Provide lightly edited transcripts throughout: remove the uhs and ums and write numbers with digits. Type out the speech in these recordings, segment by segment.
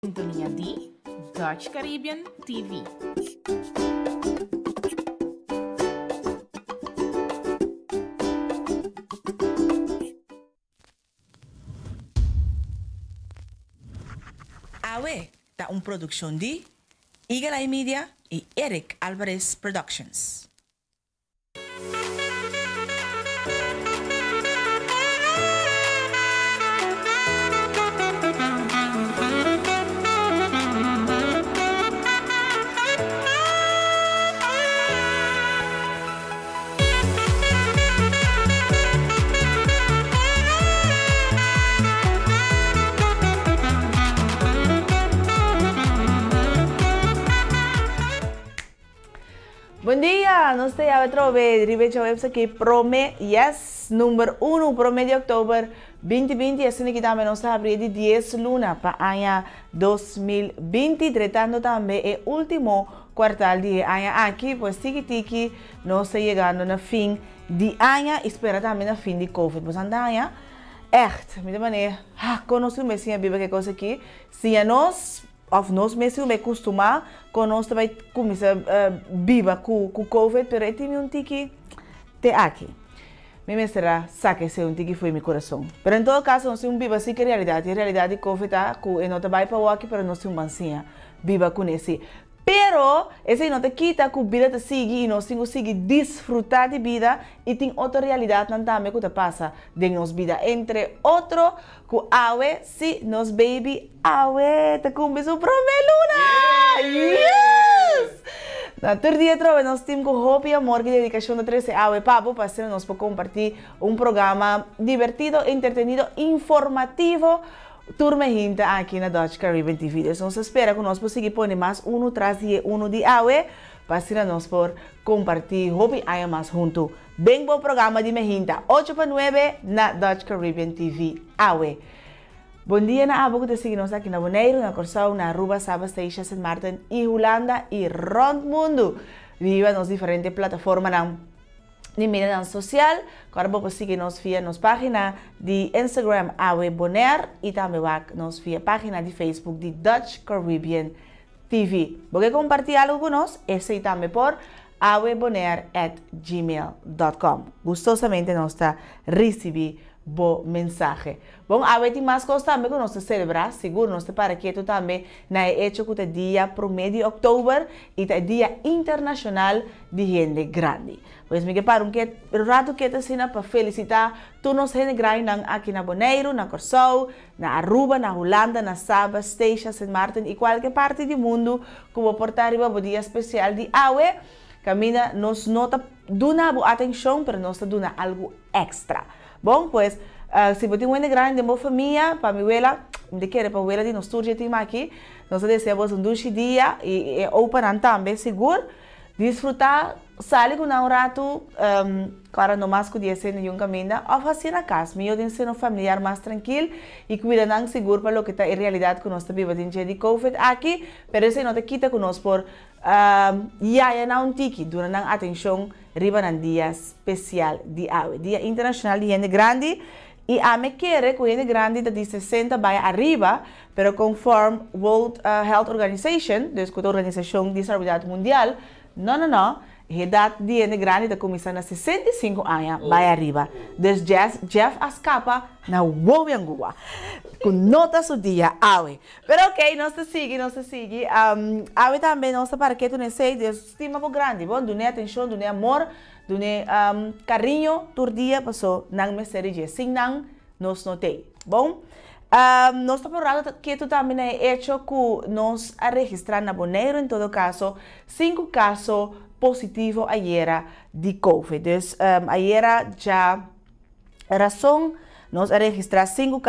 Sintonia di Dutch Caribbean TV. Awe ta un produccion di Eagle Eye Media y Eric Alvarez Productions. Bon dia, nos ta yawe atrobe riba e djaweps aki prome, yes, number uno, prome di oktober 2020, asina ki tambe nos ta habri e di dies luna pa aña 2020, dretando tambe e ultimo kwartal di e aña aki, pues tiki tiki nos ta yegando na fin di aña y spera tambe na fin di covid. Boso anda aña? Echt, mi ta manera, ha, kon nos tin mester siña biba ke kos aki? Siña nos Of nos mes tin un bay custuma con nos ta bay cuminsa biba cu covid pero e tin mi un tiki te aki. Mi mester a saca esey un tiki fo'i mi curason. Pero en todo caso nos tin un biba si cu e realidad y e realidad di covid ta cu e no ta bay pa woki pero nos tin un ban siña biba cune si. Pero esey no ta kita cu bida ta sigui y nos tin cu sigui disfruta di bida y tin otro realidadnan tambe cu ta pasa den nos bida entre otro cu awe si nos baby Awe ta cumbi su prome luna! Yes! Na tur dia trobe nos team cu hopi amor y dedicacion ta trece awe pa bo pa asina nos por comparti un programa divertido, entretenido, informativo tur mehinta aki na Dutch Caribbean TV. Dus nos ta spera cu nos por sigui pone mas uno tras di e uno di awe pa asina nos por comparti hopi aña mas hunto den bo programa di mehinta ocho pa nuebe na Dutch Caribbean TV. Awe. Bon dia na abo ku ta sigui nos aki na Boneiru, na Kòrsou, na Aruba, Saba, Statia, Sint Maarten i Hulanda i rònt mundu riba nos diferente plataformanan di medianan sosial. Kòrda bo por sigui nos via nos página di Instagram Awe Bonaire i tambe wak nos via página di Facebook di Dutch Caribbean TV. Bo ke kompartí algu ku nos? Esei tambe por awebonaire at gmail dot com. Gustosamente nos ta risibí bo mensahe. Bon, awe tin mas kos tambe ku nos ta selebrá. Sigur nos ta para ketu tambe na e echo ku ta dia promé di òktober i ta e dia internashonal di hende grandi. Pues mi ke para un ke ratu ketu asina pa felisitá tur nos hende grandinan aki na Boneiru, na Kòrsou, na Aruba, na Hulanda, na Saba, Statia, Sint Maarten i kualke parti di mundu ku bo por ta riba bo dia spesial di awe, kaminda nos no ta duna bo atenshon pero nos ta duna algu èkstra. Bon, pues, si bo tin un hende grandi den bo famia, pa mi wela, mi ta kere pa wela di nos tur dje tim aki, nos ta desea boso un dushi dia i e opanan tambe sigur. Disfrutá, sali ku nan un ratu, kòrda no mas ku dies hende yun kaminda, òf hasié na kas, mihó den seno familiar mas trankil i kuida nan sigur pa loke ta e realidat ku nos ta biba den dje di covid aki, pero esei no ta kita ku nos por yaya nan un tiki, duna nan atenshon riba nan dia spesial di awe, Dia Internashonal di Hende Grandi, i ami kere ku hende grandi ta di sesenta bai ariba, pero konform World Health Organization, dus ku ta Organisashon di Salubridat Mundial, no no no, e edat di hende grandi ta kuminsá na 65 aña bai ariba. Dus Jess, Jeff a skapa na wowi angua, ku no ta su dia awe. Pero ok, nos ta sigui, nos ta sigui. Awe tambe nos ta para ketu na esei, dus stima bo grandi, bon, dun'é atenshon, dun'é amor, dun'é kariño tur dia, paso nan mester di dje. Sin nan, nos no t'ei. Bon, nos ta por rato ketu tambe na e echo ku nos a registrá na Boneiru en todo kaso sinku kaso positivo ayera di covid. Dus ayera dja rason nos a registrá sinku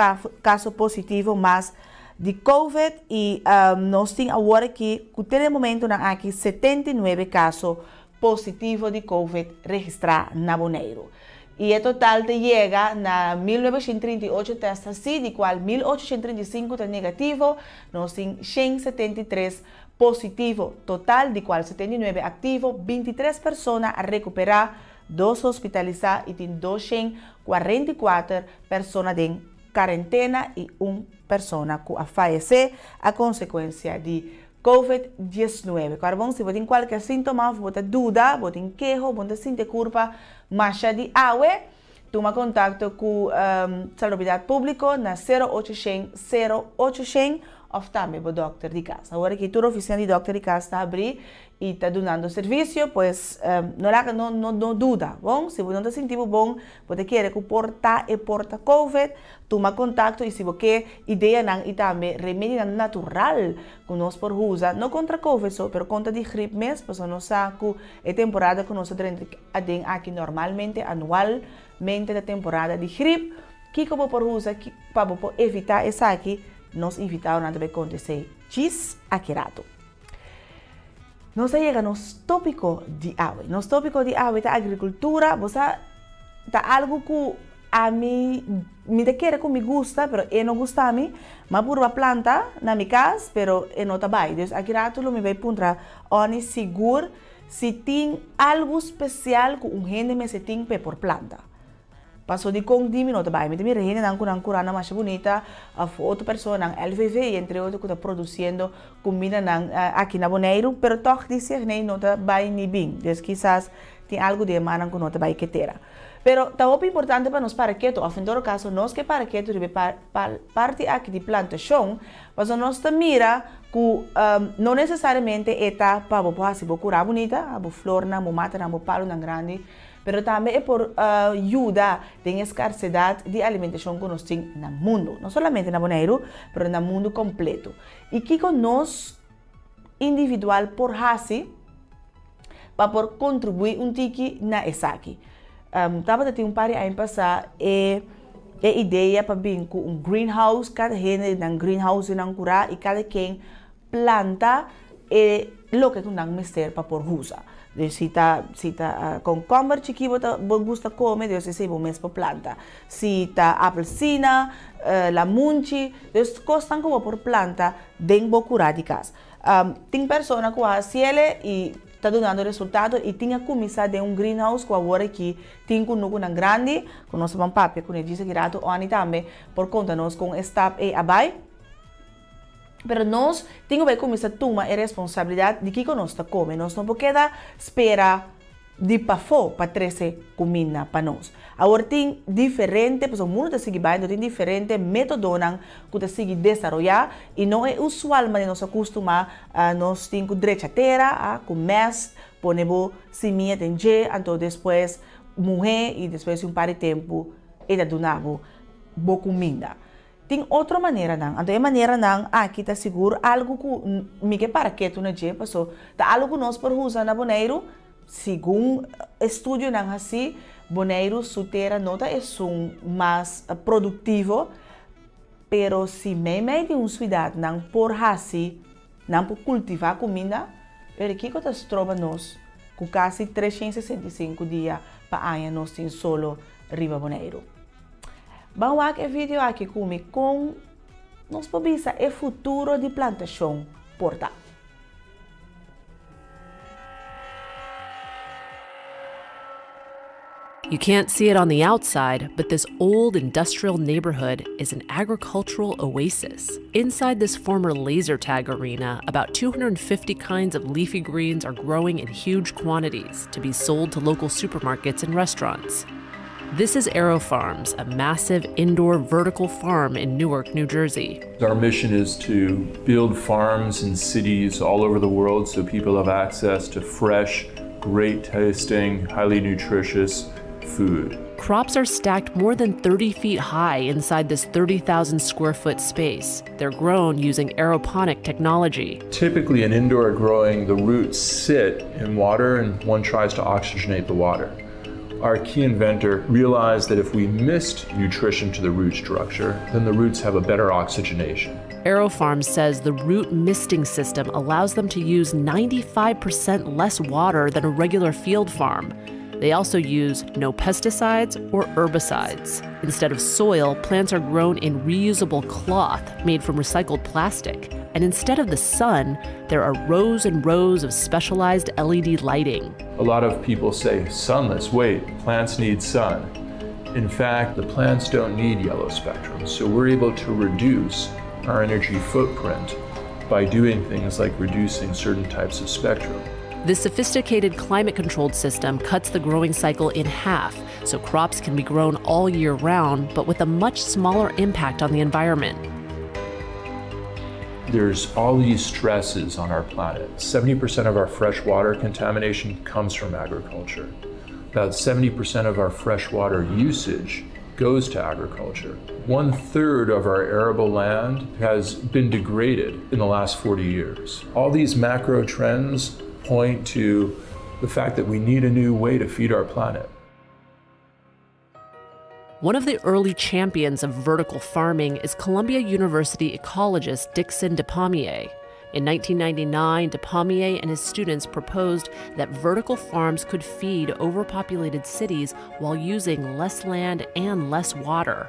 kaso positivo mas di covid i nos tin awor aki ku te den momentunan aki 79 kaso positivo di covid registrá na Boneiru. I e total ta yega na 1938 tèst hasí, di kual 1835 ta negativo, nos tin 173 positivo total, di kual 79 aktivo, 23 persona a rekuperá, dos hospitalisá i tin 244 persona den. karentena i un persona ku a fayesé a konsekuensia di Covid 19. Kòrda bon, si bo tin kualke síntoma òf bo ta duda, bo tin keho, bo ta sinti kurpa masha di awe, tuma kontakto ku Salubridat Públiko na 0800 0800 òf tambe bo dòkter di kas. Awor aki tur ofisina di dòkter di kas ta habrí i ta dunando servisio, pues no laga no no no duda, bon? Si bo no ta sinti bo bon, bo ta kere ku por ta e por ta Covid, tuma kontakto i si bo ke ideanan i tambe remedinan natural ku nos por usa, no kontra Covid so, pero kontra di grip mes, pasobra nos sa ku e temporada ku nos ta drenta aden aki normalmente, anualmente ta temporada di grip. Kiko bo por usa pa bo por evitá esaki? Nos invitadonan ta bai konta esei djis aki ratu. Nos a yega nos tópiko di awe. Nos tópiko di awe ta agrikultura. Bo sa, ta algu ku ami, mi ta kere ku mi gusta, pero e no gusta mi. Mi a purba planta na mi kas, pero e no ta bai. Dus aki ratu lo mi bai puntra Onnie sigur si tin algu spesial ku un hende mester tin pa e por planta. Paso dikon di mi no ta bai? Mi ta mira hendenan ku nan kuranan masha bunita òf otro personanan, LVV i entre otro, ku ta produsiendo kumindanan aki na Boneiru, pero tòg di seg nei no ta bai ni bin. Dus kisas tin algu den e mannan ku no ta bai ketera. Pero ta hopi importante pa nos para ketu, òf en todo kaso nos ke para ketu riba e parti aki di plantashon, pasobra nos ta mira ku no nesesariamente e ta pa bo por hasi bo kura bunita, bo flornan, bo matanan, bo palunan grandi, Pero tambe e por yuda den e skarsedat di alimentashon ku nos tin na mundu. No solamente na Boneiru, pero na mundu kompleto. I kiko nos individual por hasi pa por kontribuí un tiki na esaki? Tabata tin un par di aña pasá e e idea pa bin ku un greenhouse, kada hende nan greenhouse den nan kurá i kada ken planta e loke ku nan mester pa por usa. Dus si ta si ta konkomber chikí bo ta bo gusta kome, dus esei bo mes por planta. Si ta apelsina, lamunchi, dus kosnan ku bo por planta den bo kurá di kas. Tin persona ku a hasiel i ta dunando resultado i tin a kuminsá den un greenhouse ku awor aki tin kunukunan grandi ku nos ta ban papia kuné djis aki ratu. Onnie tambe por konta nos kon e stap ei a bai. Pero nos tin ku bai kuminsá tuma e responsabilidat di kiko nos ta kome. Nos no por keda spera di pafó pa trese kuminda pa nos. Awor tin diferente, pasobra mundu ta sigui bai, tin diferente métodonan ku ta sigui desaroyá i no e usual manera nos a kustumá. Nos tin ku drecha tera ku mèst, pone bo simia den dje, anto despues muhé i despues di un par di tempu e ta duna bo bo kuminda. Tin otro maneranan, anto e maneranan aki ta sigur algu ku mi ke para ketu na dje, paso ta algu ku nos por usa na Boneiru, segun estudionan hasi, Boneiru su tera no ta esun mas produktivo, pero si meimei di un suidat nan por hasi, nan por kultivá kuminda, pero kiko ta stroba nos ku kasi 365 dia pa aña nos tin solo riba Boneiru? Ban wak e video aki ku mi kon nos por bisa e futuro di plantashon por ta. You can't see it on the outside, but this old industrial neighborhood is an agricultural oasis. Inside this former laser tag arena, about 250 kinds of leafy greens are growing in huge quantities to be sold to local supermarkets and restaurants. This is AeroFarms, a massive indoor vertical farm in Newark, New Jersey. Our mission is to build farms in cities all over the world so people have access to fresh, great tasting, highly nutritious food. Crops are stacked more than 30 feet high inside this 30,000 square foot space. They're grown using aeroponic technology. Typically, in indoor growing, the roots sit in water and one tries to oxygenate the water. Our key inventor realized that if we mist nutrition to the root structure, then the roots have a better oxygenation. AeroFarms says the root misting system allows them to use 95% less water than a regular field farm. They also use no pesticides or herbicides. Instead of soil, plants are grown in reusable cloth made from recycled plastic. And instead of the sun, there are rows and rows of specialized LED lighting. A lot of people say, sunless, wait, plants need sun. In fact, the plants don't need yellow spectrum, so we're able to reduce our energy footprint by doing things like reducing certain types of spectrum. This sophisticated climate controlled system cuts the growing cycle in half, so crops can be grown all year round, but with a much smaller impact on the environment. There's all these stresses on our planet. 70% of our freshwater contamination comes from agriculture. About 70% of our freshwater usage goes to agriculture. 1/3 of our arable land has been degraded in the last 40 years. All these macro trends point to the fact that we need a new way to feed our planet. One of the early champions of vertical farming is Columbia University ecologist Dickson Depommier. In 1999, Depommier and his students proposed that vertical farms could feed overpopulated cities while using less land and less water.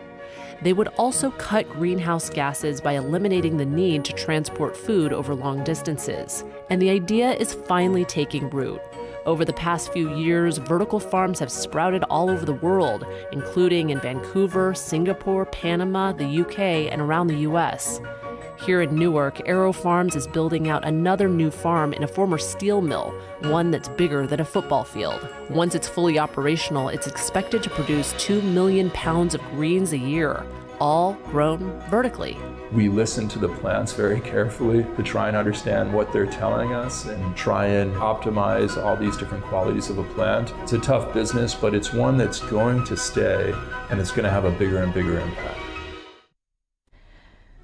They would also cut greenhouse gases by eliminating the need to transport food over long distances. And the idea is finally taking root. Over the past few years, vertical farms have sprouted all over the world, including in Vancouver, Singapore, Panama, the UK, and around the US. Here in Newark, AeroFarms is building out another new farm in a former steel mill, one that's bigger than a football field. Once it's fully operational, it's expected to produce 2 million pounds of greens a year, all grown vertically. We listen to the plants very carefully to try and understand what they're telling us and try and optimize all these different qualities of a plant. It's a tough business, but it's one that's going to stay and it's going to have a bigger and bigger impact.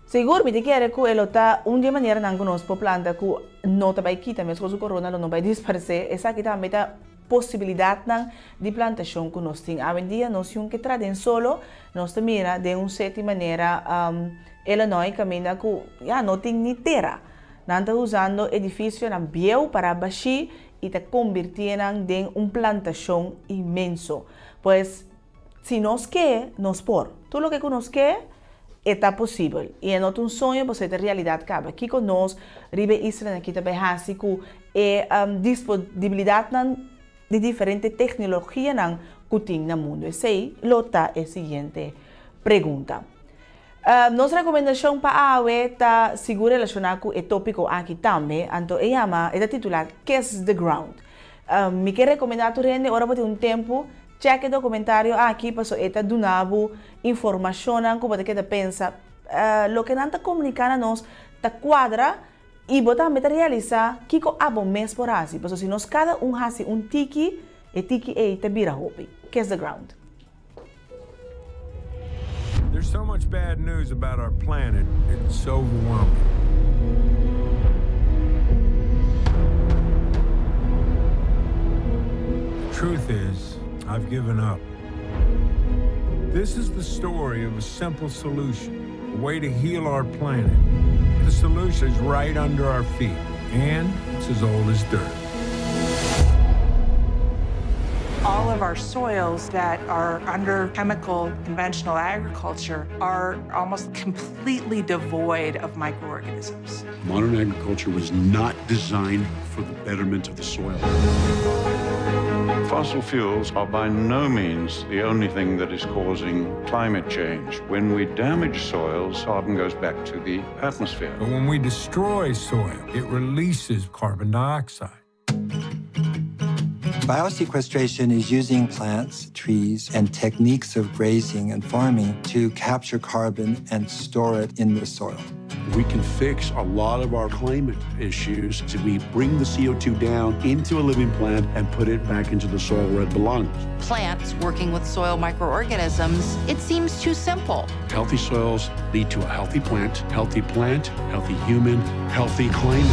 Sigur mi ta kere ku e lo ta un di e maneranan ku nos por planta ku no ta bai kita, meskos ku korona lo no bai disparsé. Esaki tambe ta posibilidatnan di plantashon ku nos tin. Awendia nos yun ke tra den solo, nos ta mira den un seti manera Illinois kaminda ku ya no tin ni tera. Nan ta usando edifisionan bieu para bashí i ta kombirtié nan den un plantashon inmenso. Pues si nos ke, nos por. Tur loke ku nos ke, e ta posibel. I e no ta un soño pasobra e ta realidat kaba. Kiko nos riba e islanan aki ta bai hasi ku e disponibilidatnan di diferente teknologianan ku tin na mundu? Esei lo ta e siguiente pregunta. Nos rekomendashon pa awe ta sigur relashoná ku e tópiko aki tambe, anto e yama, e ta titulá Kiss the Ground. Mi ke rekomendá tur hende ora bo tin un tempu, Check e documentario aki paso e ta duna bo informacionnan cu bo ta keda pensa loke nan ta comunica na nos ta cuadra y bo tambe ta realisa kico abo mes por haci paso si nos cada un haci un tiki e tiki ey ta bira hopi. Kiss the ground. There's so much bad news about our planet, it's overwhelming. The truth is, I've given up. This is the story of a simple solution, a way to heal our planet. The solution is right under our feet, and it's as old as dirt. All of our soils that are under chemical conventional agriculture are almost completely devoid of microorganisms. Modern agriculture was not designed for the betterment of the soil. Fossil fuels are by no means the only thing that is causing climate change. When we damage soils, carbon goes back to the atmosphere. But when we destroy soil, it releases carbon dioxide. Biosequestration is using plants, trees, and techniques of grazing and farming to capture carbon and store it in the soil. We can fix a lot of our climate issues if we bring the CO2 down into a living plant and put it back into the soil where it belongs. Plants working with soil microorganisms, it seems too simple. Healthy soils lead to a healthy plant, healthy plant, healthy human, healthy climate.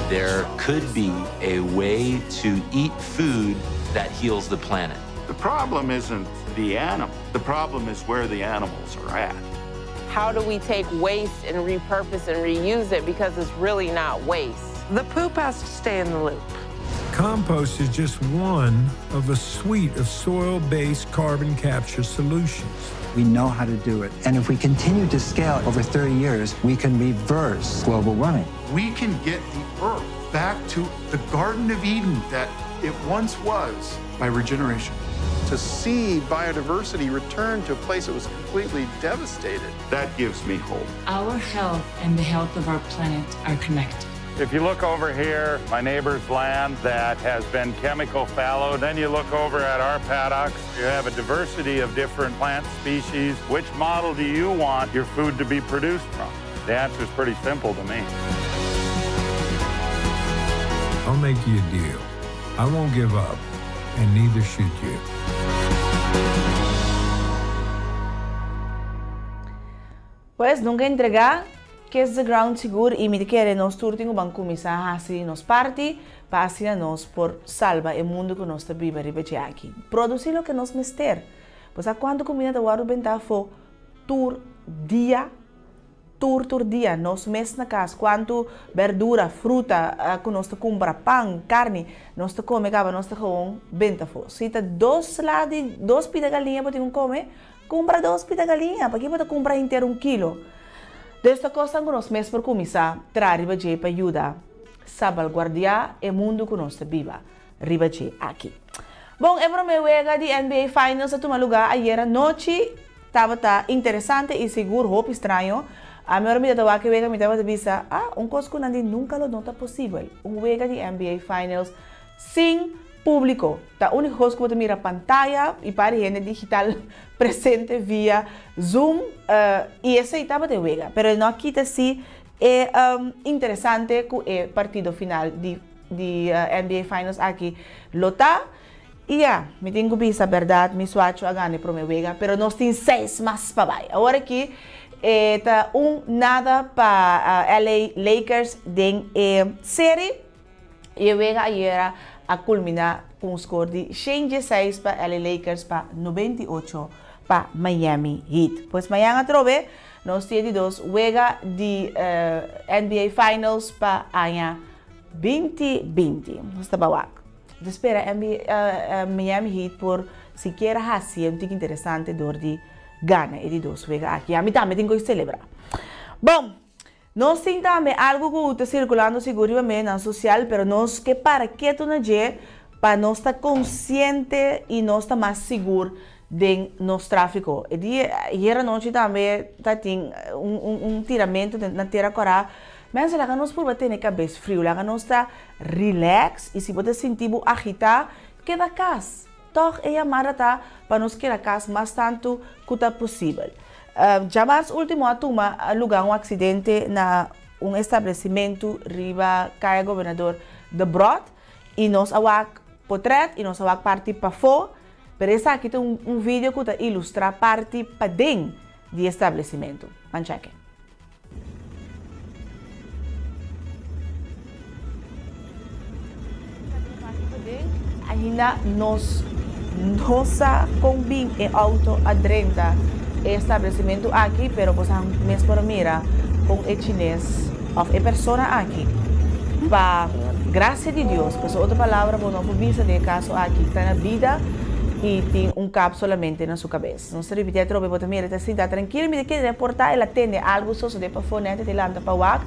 There could be a way to eat food that heals the planet. The problem isn't the animal. The problem is where the animals are at. How do we take waste and repurpose and reuse it, because it's really not waste? The poop has to stay in the loop. Compost is just one of a suite of soil-based carbon capture solutions. We know how to do it. And if we continue to scale over 30 years, we can reverse global warming. We can get the Earth back to the Garden of Eden that it once was by regeneration. To see biodiversity return to a place that was completely devastated, that gives me hope. Our health and the health of our planet are connected. If you look over here, my neighbor's land that has been chemical fallow, then you look over at our paddocks, you have a diversity of different plant species. Which model do you want your food to be produced from? The answer is pretty simple to me. I'll make you a deal. I won't give up, and neither should you. Pues nunka entregá, kiss the ground sigur i mi ta kere nos tur tin ku ban kuminsá hasi nos parti pa asina nos por salba e mundu ku nos ta biba riba dje aki. Produsí loke nos mester. Bo sa kuantu kumida ta wòrdu bentá afó tur dia? Tur tur dia nos mes na kas kuantu berdura, fruta ku nos ta kumpra, pan, karni, nos ta kome kaba nos ta gewoon benta afó. Si ta dos la di dos pida galiña bo tin ku kome, kumpra dos pida galiña, paki bo ta kumpra henter un kilo? Dus ta kosnan ku nos mes por kuminsá traha riba dje pa yuda sabalguardiá e mundu ku nos ta biba riba dje aki. Bon, e promé wega di NBA Finals a tuma lugá ayera nochi. Tabata interesante i sigur hopi straño. Ami ora mi ta ta wak e wega mi tabata bisa, ah, un kos ku nan di nunka lo no ta posibel, un wega di NBA Finals sin públiko. Ta úniko kos ku bo ta mira pantaya i par di hende digital presente via Zoom i esei tabata e wega. Pero e no a kita si e interesante ku e partido final di di NBA Finals aki lo ta. I ya, mi tin ku bisa bèrdat, mi suacho a gana e promé wega, pero nos tin seis mas pa bai. Awor aki e ta un nada pa LA Lakers den e seri i e wega ayera a kulminá ku un skor di 116 pa LA Lakers pa 98 pa Miami Heat. Pues mañan atrobe nos tin e di dos wega di NBA Finals pa aña 2020. Nos ta bawak. Ta spera Miami Heat por sikiera hacié un tiki interesante dor di gana e di dos wega aki. Ami tambe tin cu celebra. Bon, nos tin tambe algo cu ta circulando sigur riba medionan social, pero nos ke para keto na dje pa nos ta consciente y nos ta mas sigur den nos trafico. E dia ayer anochi tambe ta tin un tiramento na Tera Cora. Mensen laga nos purba tene cabes friu, laga nos ta relax y si bo ta sinti bo agita, keda cas. Tog e yamada ta pa nos keda cas mas tanto cu ta posibel. Djamars ultimo a tuma luga un accidente na un establecimento riba Caya Gobernador Debrot y nos a wak potret y nos a wak parti pafo. Pero esaki ta un video ku ta ilustrá parti paden di e establesimentu. Ban chèk'e. Ainda nos no sa kon bin e outo a drenta e establesimentu aki, pero boso mes por mira kon e chines òf e persona aki pa grasia di Dios, pasobra otro palabra bo no por bisa den e kaso aki, ta na bida i tin un kap solamente na su kabes. Nos ta ripití atrobe, bo ta mira e ta sinta trankil, mi ta kere reportá el a tende algu sosodé pafó nèt e ta lanta pa wak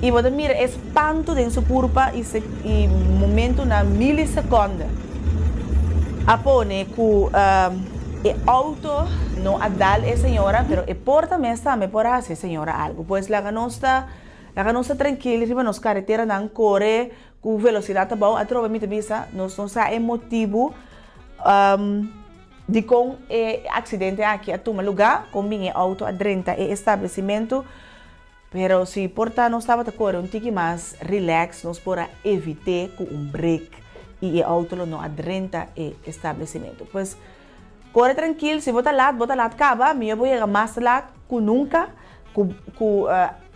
i bo ta mira e spantu den su kurpa i se i momentunan milisekònde a pone ku e outo no a dal e señora pero e porta mes tambe por a hasi e señora algu. Pues laga nos ta laga nos ta trankil riba nos kareteranan kore ku velosidat abou atrobe mi ta bisa nos no sa e motibu dikon e aksidente aki a tuma lugá kon bin e outo a drenta e establesimentu pero si por ta nos tabata kore un tiki mas relax nos por a evit'é ku un brek i e outo lo no a drenta e establesimentu pues kore trankil si bo ta lat bo ta lat kaba mihó bo yega mas lat ku nunka ku ku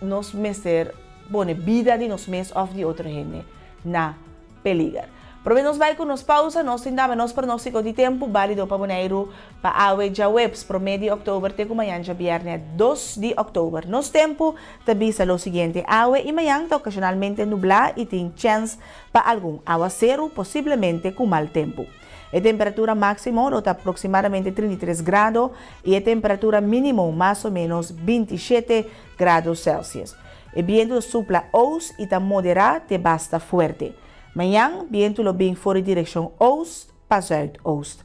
nos mester pone bida di nos mes òf di otro hende na peliger. Prome nos bai ku nos pausa, nos tin daba nos pronóstiko di tempu bálido pa Boneiru pa awe djaweps promé di òktober te ku mañan djabièrnè dos di òktober. Nos tempu ta bisa lo siguiente, awe i mañan ta okashonalmente nublá i tin chèns pa algun awaseru, posiblemente ku mal tempu. E temperatura máksimo lo ta aproksimadamente 33 grado i e temperatura mínimo mas o ménos 27 grado Celsius. E bientu ta supla ous i ta moderá te basta fuerte. Mañan, bientu lo bin for di direkshon ost pa zuidoost.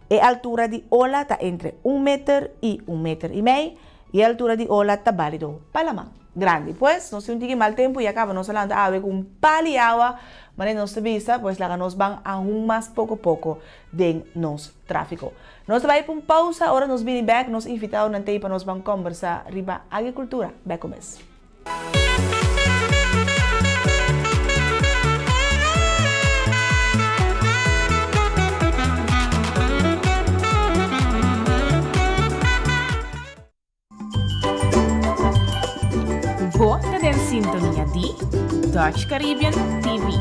E altura di ola ta entre un meter i un meter i mei i e altura di ola ta bálido pa laman grandi. Pues, nos tin un tiki mal tempu i a kaba nos a lanta awe ku un pal i awa, manera nos ta bisa, pues laga nos ban aun mas poko poko den nos tráfiko. Nos ta bai pa un pausa, ora nos bini bèk nos invitadonan t'ei pa nos ban kòmbersá riba agrikultura. Bèk ku mes. Bo ta den sintonia di Dutch Caribbean TV.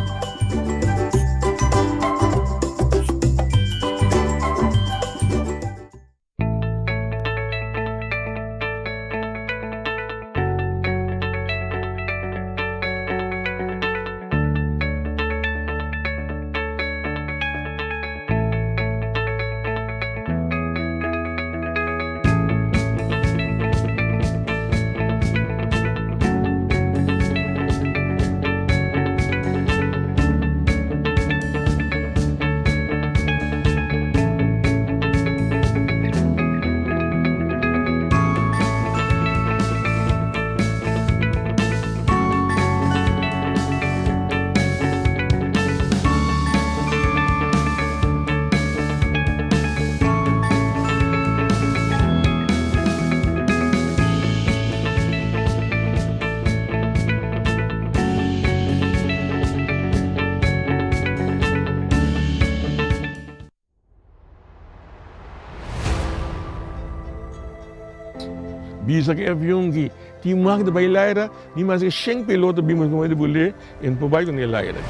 Bisa ku e avion ki tin mag di bai laira, ni maske shen piloto bin mas di bul'é, e no por bai ku e laira.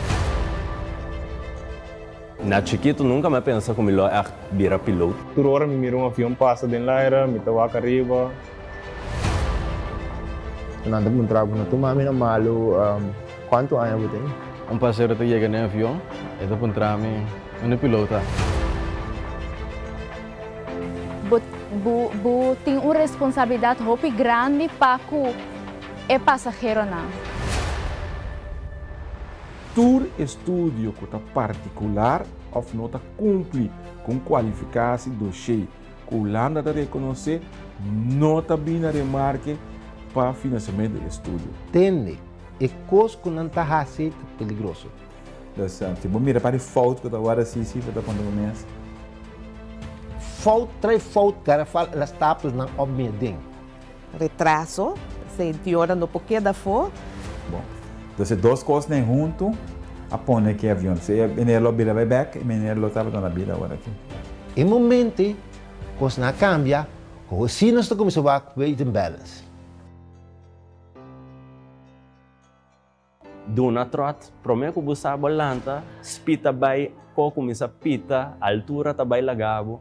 Na chikitu nunka mi a pensa ku mi lo ègt bira piloto. Tur ora mi mira un avion pasa den laira, mi ta wak ariba. Nan ta puntra bo, no tuma mi na malu, kuantu aña bo tin? Un pasero ta yega den avion, e ta puntra mi, Unda e piloto ta? Bo bo bo tin un responsabilidat hopi grandi pa ku e pasaheronan. Tur estudio ku ta partikular òf no ta kumpli ku un kualifikasi doshé ku Hulanda ta rekonosé no ta bini na remarke pa finansiamentu di estudio. Tende, e kos ku nan ta hasi ta peligroso. Dus si bo mira pa di fout ku ta wòrdu hasi si bo ta konta bo mes. Fout trae fout garafal el a stapel nan op mi den. Retraso, senti ora no por keda afó. Bon, dus e dos kosnan huntu a pone ku e avion. Si e meneer lo bira bai bèk, e meneer lo tabata na bida awor aki. E momente kosnan a kambia, si nos ta kuminsá wak weight and balance. Duna tròt, promé ku bo sa bo lanta, spit ta bai, ko kuminsá pita, altura ta bai laga bo.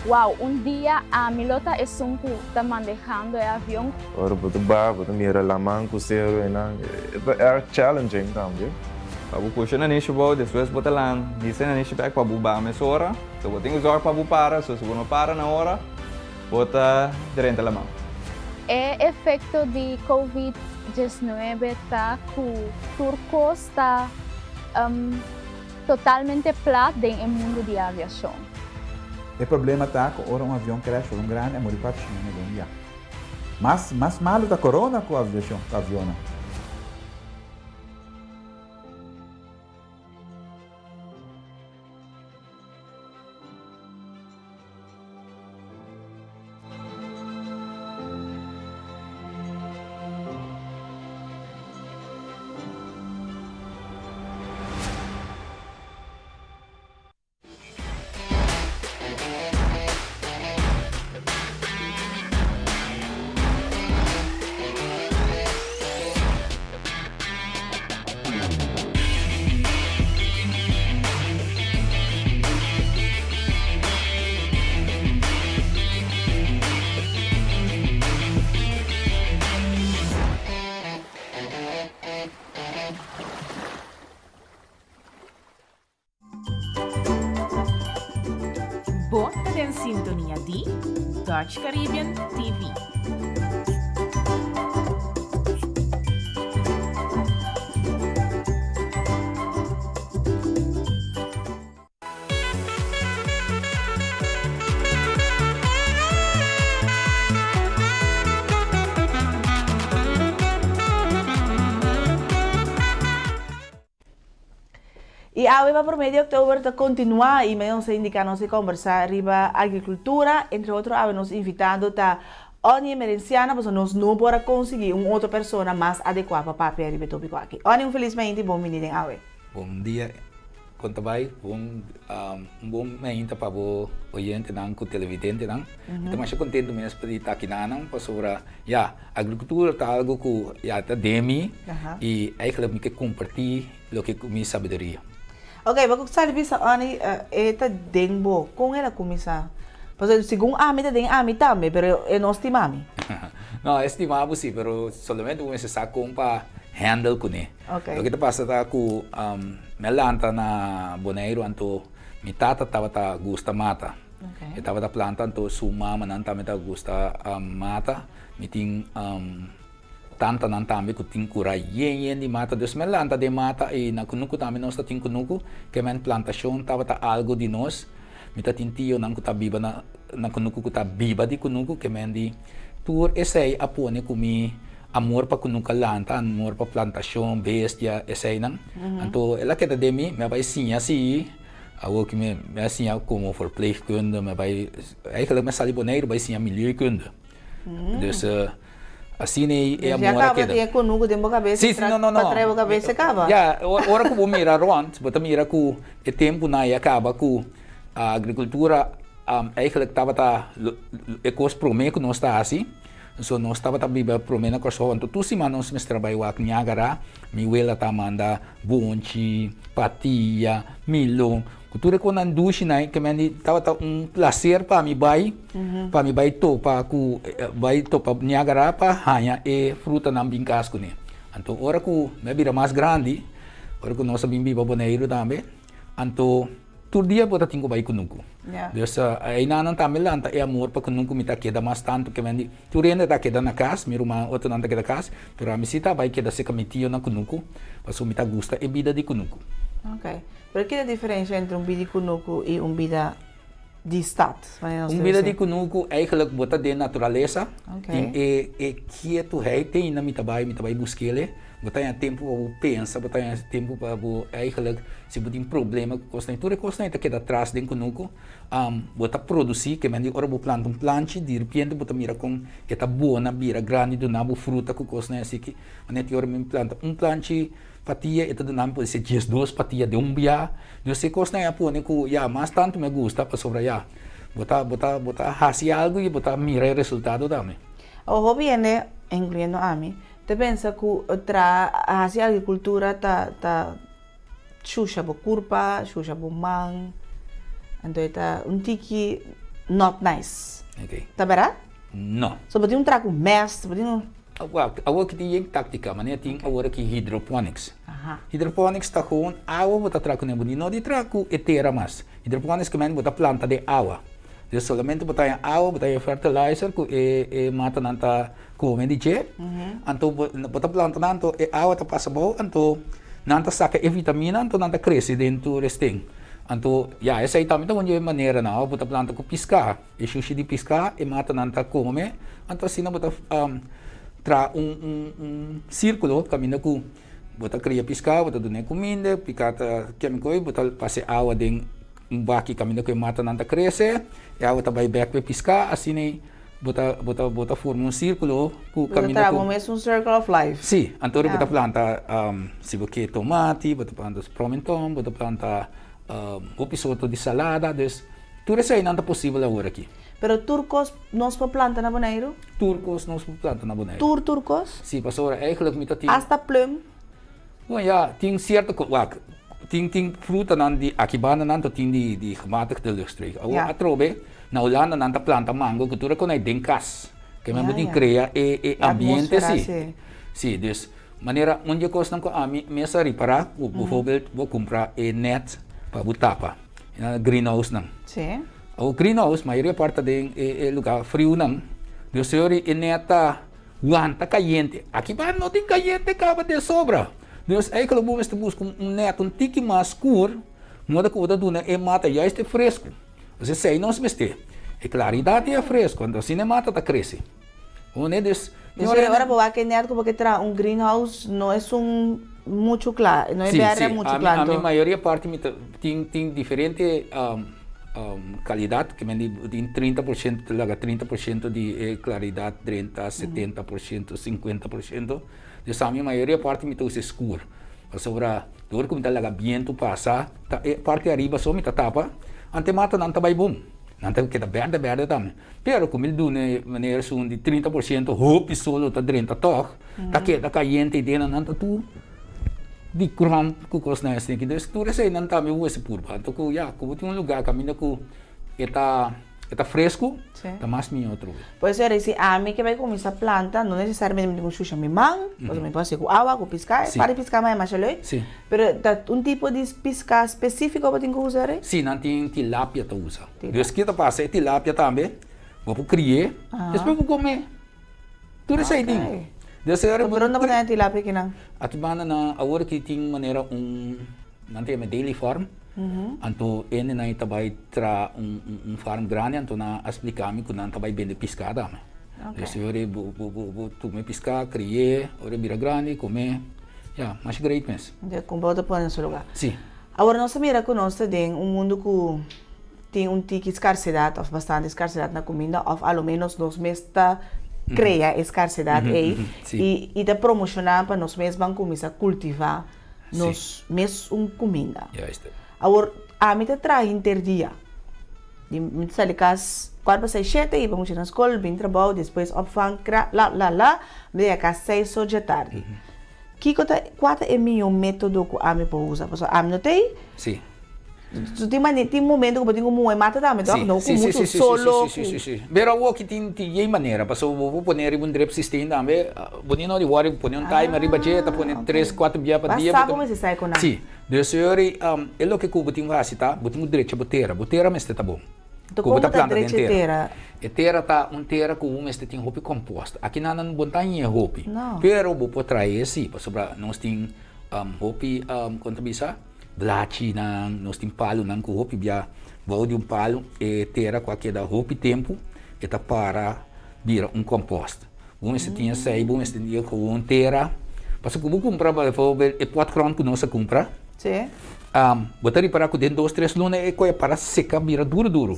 Wow, un dia ami lo ta esun ku ta mandehando e avion. Ora bo ta baha bo ta mira laman ku seru einan, e ta erg challenging tambe. Pa bo pusha nanishi bou, despues bo ta lan hisa nanishi bek pa bo baha mesora. So bo tin ku zorg pa bo para, so si bo no para na ora, bo ta drenta laman. E efekto di Covid 19 ta ku tur kos ta totalmente plat den e mundu di aviashon. E problema ta cu ora un avion crash for un grandi a muri 400 hende den dia. Mas mas malo ta corona cu aviacion cu avionnan. Bo ta den sintonia di Dutch Caribbean TV. I awe pa promé di òktober ta kontinuá i mei nos a indiká nos e kòmbersá riba agrikultura. Entre otro awe nos invitado ta Onnie Emerenciana pasobra nos no por a konsiguí un otro persona mas adekuá pa papia riba e tópiko aki. Onnie un felis mainta i bon bini den awe. Bon dia, kon ta bai? Bon un bon mainta pa bo oyentenan ku televidentenan. Mi ta masha kontentu mes pa di ta aki nanan pasobra ya, agrikultura ta algu ku ya ta den mi i eigentlik mi ke kompartí loke ku mi sabiduria. Ok, bo ku sali bisa Onnie e ta den bo, kon el a kuminsá? Pasobra segun ami ta den ami tambe, pero e no stima mi. No, e stima bo si, pero solamente bo mester sa kon pa handle kuné. Ok. Loke ta pasa ta ku mi a lanta na Boneiru anto mi tata tabata gusta mata. Ok. E tabata planta anto su mamanan tambe tabata gusta mata. Mi tin Tantanan tambe ku tin kura yen yen di mata. Dus men lanta den mata i na kunuku tambe nos ta tin kunuku. Ke men plantashon tabata algu di nos. Mi ta tin tionan ku ta biba na na kunuku ku ta biba di kunuku. Ke men di tur esei a pone ku mi amor pa kunuku a lanta, amor pa plantashon, bestia, eseinan. Anto el a keda den mi, mi a bai siña si. Awor ku mi a siña komo verpleegkunde, mi a bai, eigenlijk mi a sali Boneiru bai siña milieukunde. Dus asina e amor a keda. Dus ya caba tin e cunucu den bo cabeza Sí, sí, no, no, no. pa trae bo cabeza caba. Ya, ora cu bo mira rond, bo ta mira cu e temponan ya caba cu agricultura eigenlijk tabata e cos prome cu nos ta haci. So nos tabata biba prome na Corsou, anto tur siman nos mester a bay wak Niagara, mi wela ta manda bonchi, patia, milon. Ku tur e konan dushi nan ke men di tabata un plaser pa mi bai, pa mi bai topa ku bai topa Niagara pa haña e frutanan bin kas kuné. Anto ora ku mi a bira mas grandi, ora ku nos a bin biba Boneiru tambe, anto tur dia bo ta tin ku bai kunuku. Dus einanan tambe lanta e amor pa kunuku mi ta keda mas tantu ke men di tur hende ta keda na kas, mi ruman otronan ta keda kas, pero ami si ta bai keda serka mi tio na kunuku, pasobra mi ta gusta e bida di kunuku. Pero ki ta diferencia entre un bida di kunuku i un bida di stad? Un bida di kunuku eigenlijk bo ta den naturalesa, tin e e kietuheid te ainda mi ta bai mi ta bai buskele, bo ta haña tempu pa bo pensa, bo ta haña tempu pa bo eigenlijk si bo tin problema ku kosnan, tur e kosnan ta keda atras den kunuku, bo ta produsi ke men di ora bo planta un planchi di repente bo ta mira kon e ta bona bira grandi duna bo fruta ku kosnan asiki, manera ki ora mi planta un planchi. Patia e ta duna mi por ser 12 patia den un bia. Nos e kosnan a pone ku ya mas tantu mi a gusta pasobra ya bo ta bo ta bo ta hasi algu i bo ta mira e resultado tambe. Awor hopi hende, inkluyendo ami, ta pensa ku tra hasi agrikultura ta ta shusha bo kurpa, shusha bo man, anto e ta un tiki not nice. Ta bèrdat? No. So bo tin un tra ku mèst, bo tin un. Wak, awor ki tin yen taktika, manera tin awor aki hydroponics. Hydroponics ta gewoon awa bo ta traha kuné, bo no di traha ku e tera mas. Hydroponics ke men bo ta planta den awa. Dus solamente bo ta haña awa, bo ta haña fertilizer ku e e matanan ta kome di dje. Anto bo bo ta planta nan, anto e awa ta pasa abou, anto nan ta saka e vitamina, anto nan ta krese den tur esten. Anto, ya, esei tambe ta un di e maneranan, òf bo ta planta ku piská. E shushi di piská e matanan ta kome, anto asina bo ta traha un un un sírkulo kaminda ku bo ta kria piská, bo ta duna e kuminda, piká ta keme koi, bo ta pasa e awa den un baki kaminda ku e matanan ta krese, e awa ta bai bèk pa e piská, asina bo ta bo ta bo ta forma un sírkulo ku kaminda ku. Bo ta traha bo mes un circle of life. Sí, anto bo ta planta si bo ke tomati, bo ta planta promenton, bo ta planta hopi sorto di salada, dus. Tur eseinan ta posibel awor aki. Pero tur kos nos por planta na Boneiru? Tur kos nos por planta na Boneiru. Tur tur kos? Si, pasobra eigenlijk mi ta tin. Asta plum? Bon ya, tin sierto kos, wak, tin tin frutanan di aki banda nan ta tin di di gematigde luchtstreek. Awor atrobe na Hulanda nan ta planta mango ku tur e konai den kas. Ke men bo tin krea e e ambiente si. Si, dus manera un di e kosnan ku ami mes a ripará ku bijvoorbeeld bo kumpra e net pa bo tapa. Na greenhouse nan. Sí. Awor greenhouse mayoria parti ta den e lugar friu nan. Dios señor e net ta wanta cayente. Aki ba no tin cayente caba de sobra. Dios eigenlijk bo mester busca un net un tiki mas scur moda cu bo ta duna e mata juist e fresco. Osea esey nos mester. E claridad y e fresco. Anto asina e mata ta crece. Bo mane dus. Dios señor ora bo wak e net cu bo ke traha un greenhouse no es un. muchu kla, no e bèrdè muchu kla anto. Ami mayoria parti mi ta tin tin diferente kalidat ke men di tin 30% ta laga 30% di e klaridat drenta, 70%, 50%. Dus ami mayoria parti mi ta usa e skur pasobra dor ku mi ta laga bientu pasa ta e parti ariba so mi ta tapa anto e matanan ta bai bon nan ta keda bèrdè bèrdè tambe pero ku mi duna e manera esun di 30% hopi sol lo ta drenta tòg ta keda kayente i den nan ta tur di kròm ku kosnan esaki dus tur eseinan tambe bo mester purba anto ku ya ku bo tin un luga kaminda ku e ta E ta fresku, ta mas mihó trobe. Por eso eri si ami ke bai kuminsá planta, no nesesariamente mi tin ku shusha mi man, pasobra mi por hasi ku awa, ku piská, e par di piská mai masha leuk. Pero ta un tipo di piská spesífiko bo tin ku usa eri? Sí, nan tin tilapia ta usa. Dus ke ta pasa, e tilapia tambe bo por kri'é, despues bo kom'é. Tur esei tin. Dus eri bo. Pero unda bo ta haña tilapia kinan? Aki banda nan awor ki tin manera un, nan ta yama daily farm. Anto hendenan ta bai traha un farm grandi anto nan a splika mi ku nan ta bai bende piská tambe. Dus ora e bo bo tuma e piská kri'é ora e bira grandi kom'é ya masha great mes. Di kumpra bo ta pone na su lugá. Si. Awor nos ta mira ku nos ta den un mundu ku tin un tiki skarsedat òf bastante skarsedat na kuminda òf a lo ménos nos mes ta krea e skarsedat ei i ta promoshoná pa nos mes ban kuminsá kultivá nos mes un kuminda. Awor, ami ta traha henter dia. Di mi ta sali kas kuart pa seis shete, hiba mucha na skol, bin trabou, despues opvang, kra, la, la, la, mi ta yega kas seis or dje tardi. Kiko ta, kua ta e mihó método ku ami por usa? Pasobra ami no ta ei. Tin mane, tin momento ku bo tin ku muhe mata tambe tok, no ku muchu solo ku. Si, si, si. Pero awo ki tin tin yei manera, pasobra bo por pone riba un drip system tambe, bo ni no di wòri pone un timer riba dje, ta pone tres, kuater bia pa dia. Ba sa bo mester sai ku nan. Si. Dus yori, e loke ku bo tin ku hasi ta, bo tin ku drecha bo tera. Bo tera mester ta bon. Anto kon bo ta drecha e tera? E tera ta un tera ku bo mester tin hopi kompost. Aki nan nan bo no ta haña hopi. Pero bo por trae si, pasobra nos tin hopi, kon ta bisa? Blachinan, nos tin palunan ku hopi bia bou di un palu e tera ku a keda hopi tempu e ta para bira un kompost. Bo mester tin esei, bo mester tin gewoon tera. Pasobra ku bo kumpra bijvoorbeeld e potgrond ku nos a kumpra, bo ta ripara ku den dos tres luna e koe a para seka bira duru duru.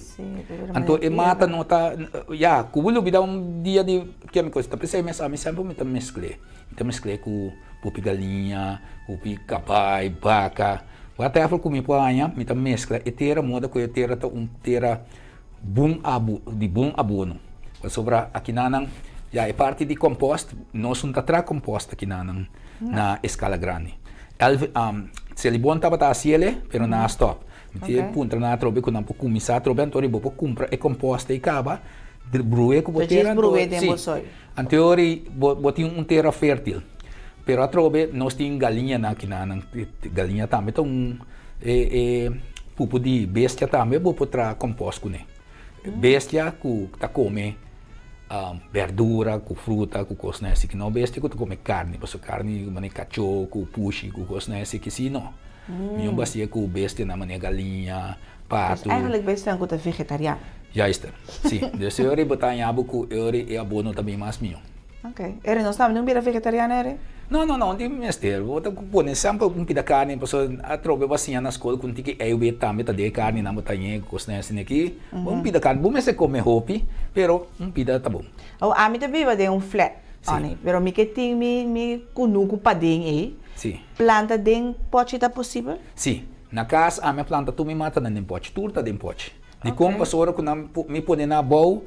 Anto e mata no ta, ya, ku bo lubida un dia di kemikos. Ta p'esei mes ami semper mi ta meskl'é. Mi ta meskl'é ku Pupi galiña, pupi kabai, baka, whatever ku mi por haña, mi ta meskla e tera moda ku e tera ta un tera bon abu, di bon abono. Pasobra akinanan, ya e parti di kompost, nos no ta traha kompost akinanan na eskala grandi. Elvi, Selibon tabata hasi el'e, pero nan a stòp. Mi tin e puntra nan atrobe ku nan por kuminsá atrobe, anto bo por kumpra e kompost ei kaba, bru'é ku bo tera, anto, si. Anteori bo bo tin un tera fértil, pero atrobe nos tin galiñanan akinanan, galiña tambe ta un e e pupu di bestia tambe bo por traha kompost kuné. Bestia ku ta kome berdura ku fruta ku kosnan así, no bestia ku ta kome karni, pasobra karni manera kachó ku pushi ku kosnan así ki si no. Mihó basia ku bestianan manera galiña, patu. Dus eigenlijk bestianan ku ta vegetariano. Juist, si. Dus e ora bo ta haña bo ku e ora e abono ta bin mas mihó. Ok. Eri nos tambe tin bira vegetariano eri? No, no, no, no tin mester. Bo ta pone semper un pida karni pasobra atrobe bo a siña na skol ku un tiki eiwit tambe ta den e karninan bo ta haña ku kosnan asina aki. Un pida karni, bo mester kome hopi, pero un pida ta bon. Awor ami ta biba den un flat, Onnie, pero mi ke tin mi mi kunuku paden ei. Si. Planta den pochi ta posibel? Si. Na kas ami a planta tur mi matanan den pochi. Tur ta den pochi. Dikon? Pasobra ora ku nan mi pone nan abou,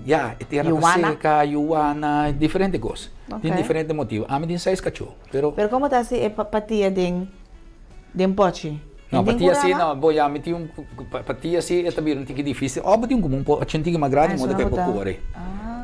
ya, e tera ta seka, yuwana, diferente kos. Tin diferente motibu. Ami tin seis kachó, pero. Pero komo ta hasi e patia den den pochi? No, patia si no, bo ya mi tin un patia si e ta bira un tiki difisil. Òf bo tin komo un pochi un tiki mas grandi moda ku e por kore.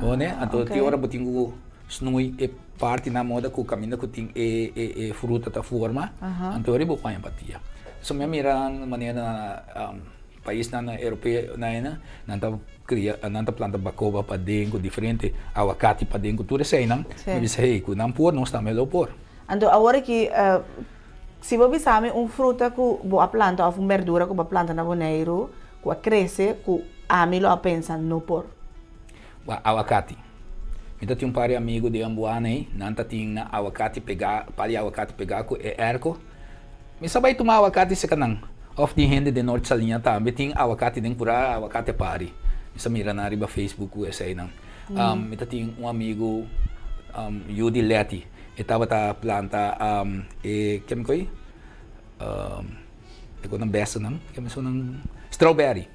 Bo Anto tin ora bo tin ku Snui e partinan moda ku kaminda ku tin e e fruta ta forma, anto riba bo paña batia. So mi a mira manera na paisnan na europeo na ena, nan ta kria nan ta planta bakoba paden ku diferente awakati paden ku tur eseinan, mi bisa hey ku nan por nos tambe lo por. Anto awor aki si bo bisa mi un fruta ku bo a planta òf un berdura ku bo a planta na Boneiru ku a krese ku ami lo a pensa no por. Awakati. Mi ta tin un par di amigu den Ambuana ei, nan ta tin nan awakati pegá, par di awakati pegá ku e airco. Mi sa bai tuma awakati seka nan. Òf tin hende den Noord Saliña tambe tin awakati den kurá, awakati a pari. Mi sa mira nan riba Facebook ku eseinan. Mi ta tin un amigu yu di Letty, e tabata planta e ke mi koe? E ku nan bèsnan, ke mi su nan? Strawberry.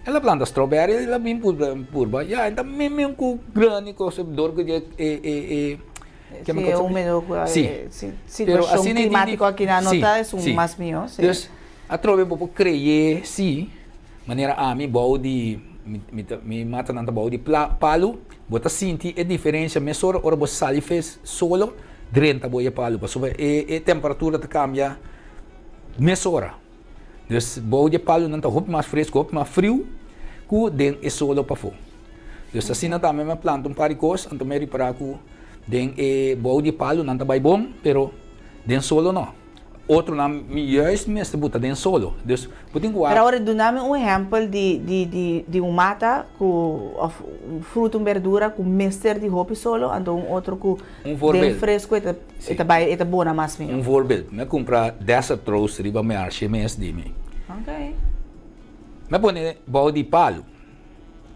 El a planta strawberry, el a bin purba, ya e ta meimei ku grandi kos dor ku e e e Sí, e húmedo ku e situashon klimátiko aki nan no ta esun mas mihó. Sí. Dus atrobe bo por kreye sí, manera ami bou di mi ta mi matanan ta bou di palu, bo ta sinti e diferensia mesora ora bo sali fe solo drenta bo e palu pasobra e e temperatura ta kambia mesora. Dus bou di e palunan ta hopi mas fresku, hopi mas friu ku den e solo pafó. Dus asina tambe mi a planta un par di kos, anto mi a ripará ku den e bou di e palunan ta bai bon, pero den solo no. Otronan mi juist mester buta den solo. Dus bo tin ku wak. Pero awor duna mi un ehèmpel di di di di un mata ku òf un fruta, un berdura ku mester di hopi solo, anto un otro ku Un voorbeeld. Den fresco e ta e ta bai e ta bona mas mihó. Un voorbeeld, mi a cumpra desert rose riba mi arshe mes di mi. Ok. Mi a pone bou di palu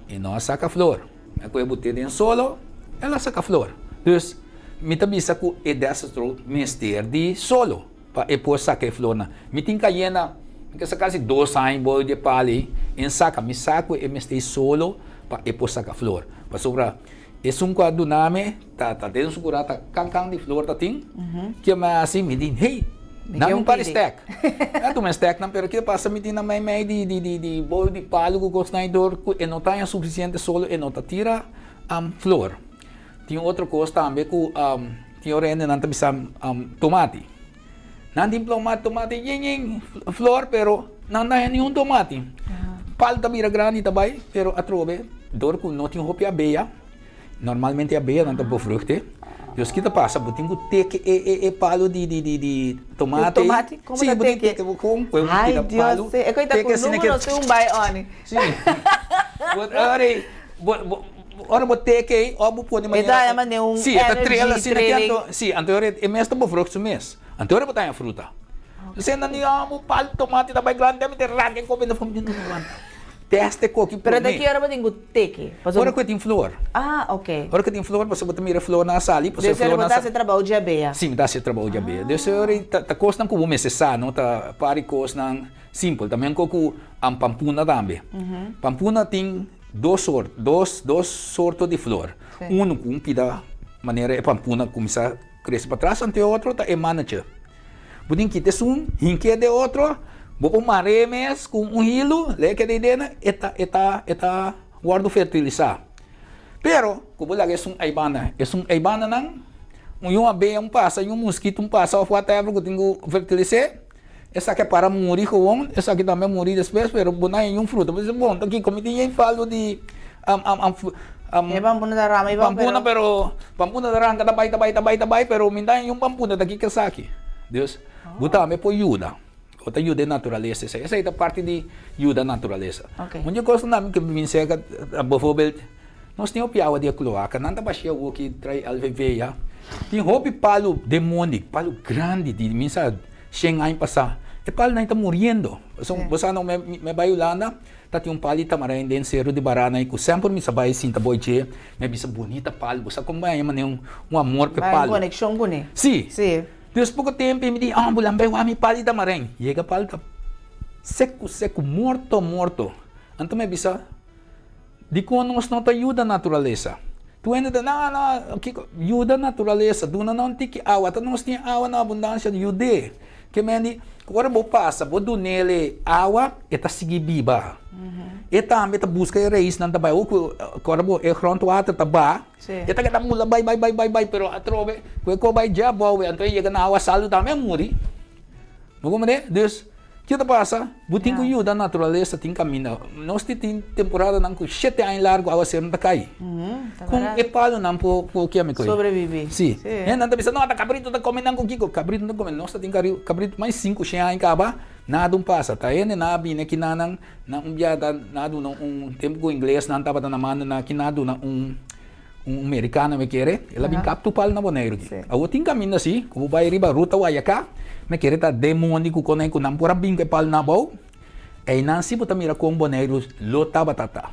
e no a saca flor. Mi a coge bot'e den solo, el a saca flor. Dus mi ta bisa cu e desert rose mester di solo pa e por saca e flornan. Mi tin cayena, mi ta sa casi dos aña bou di e palu ei, e saca. Mi sa cu e mester solo pa e por saca flor. Pasobra esun cu a duna mi Ta ta den su cura ta can can di flor ta tin. Kia mi a haci? Mi di, hey, dame un par di stek. Mi a tuma e steknan, pero kia pasa mi tin na mei mei di di di di bol di palu cu cosnan dor cu e no ta haña suficiente solo, e no ta tira flor. Tin otro cos tambe cu tin ora hendenan ta bisa tomati. Nan tin ploma tomati yen yen flor, pero nan no haña niun tomati. Palu ta bira grandi ta bay, pero atrobe dor cu no tin hopi abeya. Normalmente abeyanan ta bevrucht. Dus ki ta pasa? Bo tin ku teke e e e palu di di di di tomate. Tomate? Komo ta teke? Si, bo tin teke kon ku Ai pida palu. Dios, e koe ta ku numero si un bai oni. Si. Bo ora bo bo ora bo teke ei òf bo pone manera. E ta haña manera un Si, e ta trel energy asina ki trilling. anto si, anto ora e mes ta bevrucht su mes. Anto ora bo ta haña fruta. Senda ni amo palu tomate ta bai grandi mi ta ranka e kope na fo mi no ta wanta. Teste koki Pero promé. ta ki ora bo tin ku teke? Ora ku e tin flor. Ah, ok. Ora ku e tin flor, pasobra bo ta mira e flornan a sali, pasobra e Dus ora flornan bo ta sa. hasi trabou dje abea. Si, mi ta hasi e trabou dje abea. Dus e ora ta ta kosnan ku bo mester sa, no? Ta par di kosnan simpel. Ta men ku pampuna tambe. Pampuna tin dos sort, dos dos sorto di flor. Unu ku un pida manera e pampuna kuminsá krese patras, anto e otro ta e manager. Bo tin kita esun, hink'é den otro, bo por mar'é mes ku un hilu, lei keda ei dena, e ta e ta e ta wòrdu fertilisá. Pero, ku bo laga esun ei banda, esun ei bandanan, un yu abeya un pasa, un muskito un pasa òf whatever ku tin ku fertilis'é, esaki a para muri gewoon, esaki tambe a muri despues, pero bo no haña niun fruta. Bo bisa, bon, ta kiko mi tin yei palu di E pampuna ta rama i bou pero. Pampuna pero pampuna ta ranka ta bai ta bai ta bai ta bai pero mi ta haña un pampuna ta kiko esaki. Dus bo tambe por yuda. Bo ta yuda e naturalesa esei. Esei ta parti di yuda naturalesa. Un di e kosnan tambe ku mi bin seka bijvoorbeeld nos tin hopi awa di e kloaka nan ta bashia awoki trae LVV ya. Tin hopi palu den mondi palu grandi di mi sa shen aña pasa e palunan ta muriendo. Bo sa no mi bai Hulanda. Ta tin un pal di tamarain den seru di Barana i ku semper mi sa bai sinta boi dje, mi a bisa bunita pal, bo sa kon bai haña manera un amor p'e Bai palu. konekshon kuné. Si. Si. Dus poko tempu mi di, ah, bo lambai wak mi pal di tamarain. Yega pal ta seku seku, morto morto. Anto mi a bisa, dikon nos no ta yuda naturalesa? Tur hende ta, no, no, kiko, yuda naturalesa, duna nan un tiki awa, ta nos tin awa na abundansia, yud'é. Ke men di, ora bo pasa, bo dun'el awa, e ta sigui biba. E tambe ta buska e raisnan ta bai, ku ora bo e grondwater ta ba, e ta keda mula bai bai bai bai bai, pero atrobe ku e ko bai dje abou, anto e yega na awa salu tambe a muri. Bo comprende? Dus, kiko ta pasa? Bo tin ku yuda naturalesa tin kaminda. Nos tin tin temporadanan ku shete aña largu awaseru no ta kai. Kon e palunan por por keme ku ei? Sobrevivi. Si. Hendenan ta bisa, no, ta kabritu ta kome nan ku kiko. Kabritu no ta kome. Nos ta tin kabritu mas sinku shen aña kaba, nada un pasa. Ta hende nan a bini aki nan nan un bia ta nan a duna un tempu ku inglesnan tabata na manda nan aki nan a duna un. Un merikano mi kere, el a bin kap tur palu na Boneiru aki. Awor tin kaminda si, ku bo bai riba ruta Guayacá, mi kere ta den mondi ku konei ku nan por a bin ku e palu na abou. Einan si bo ta mira kon Boneiru lo tabata ta.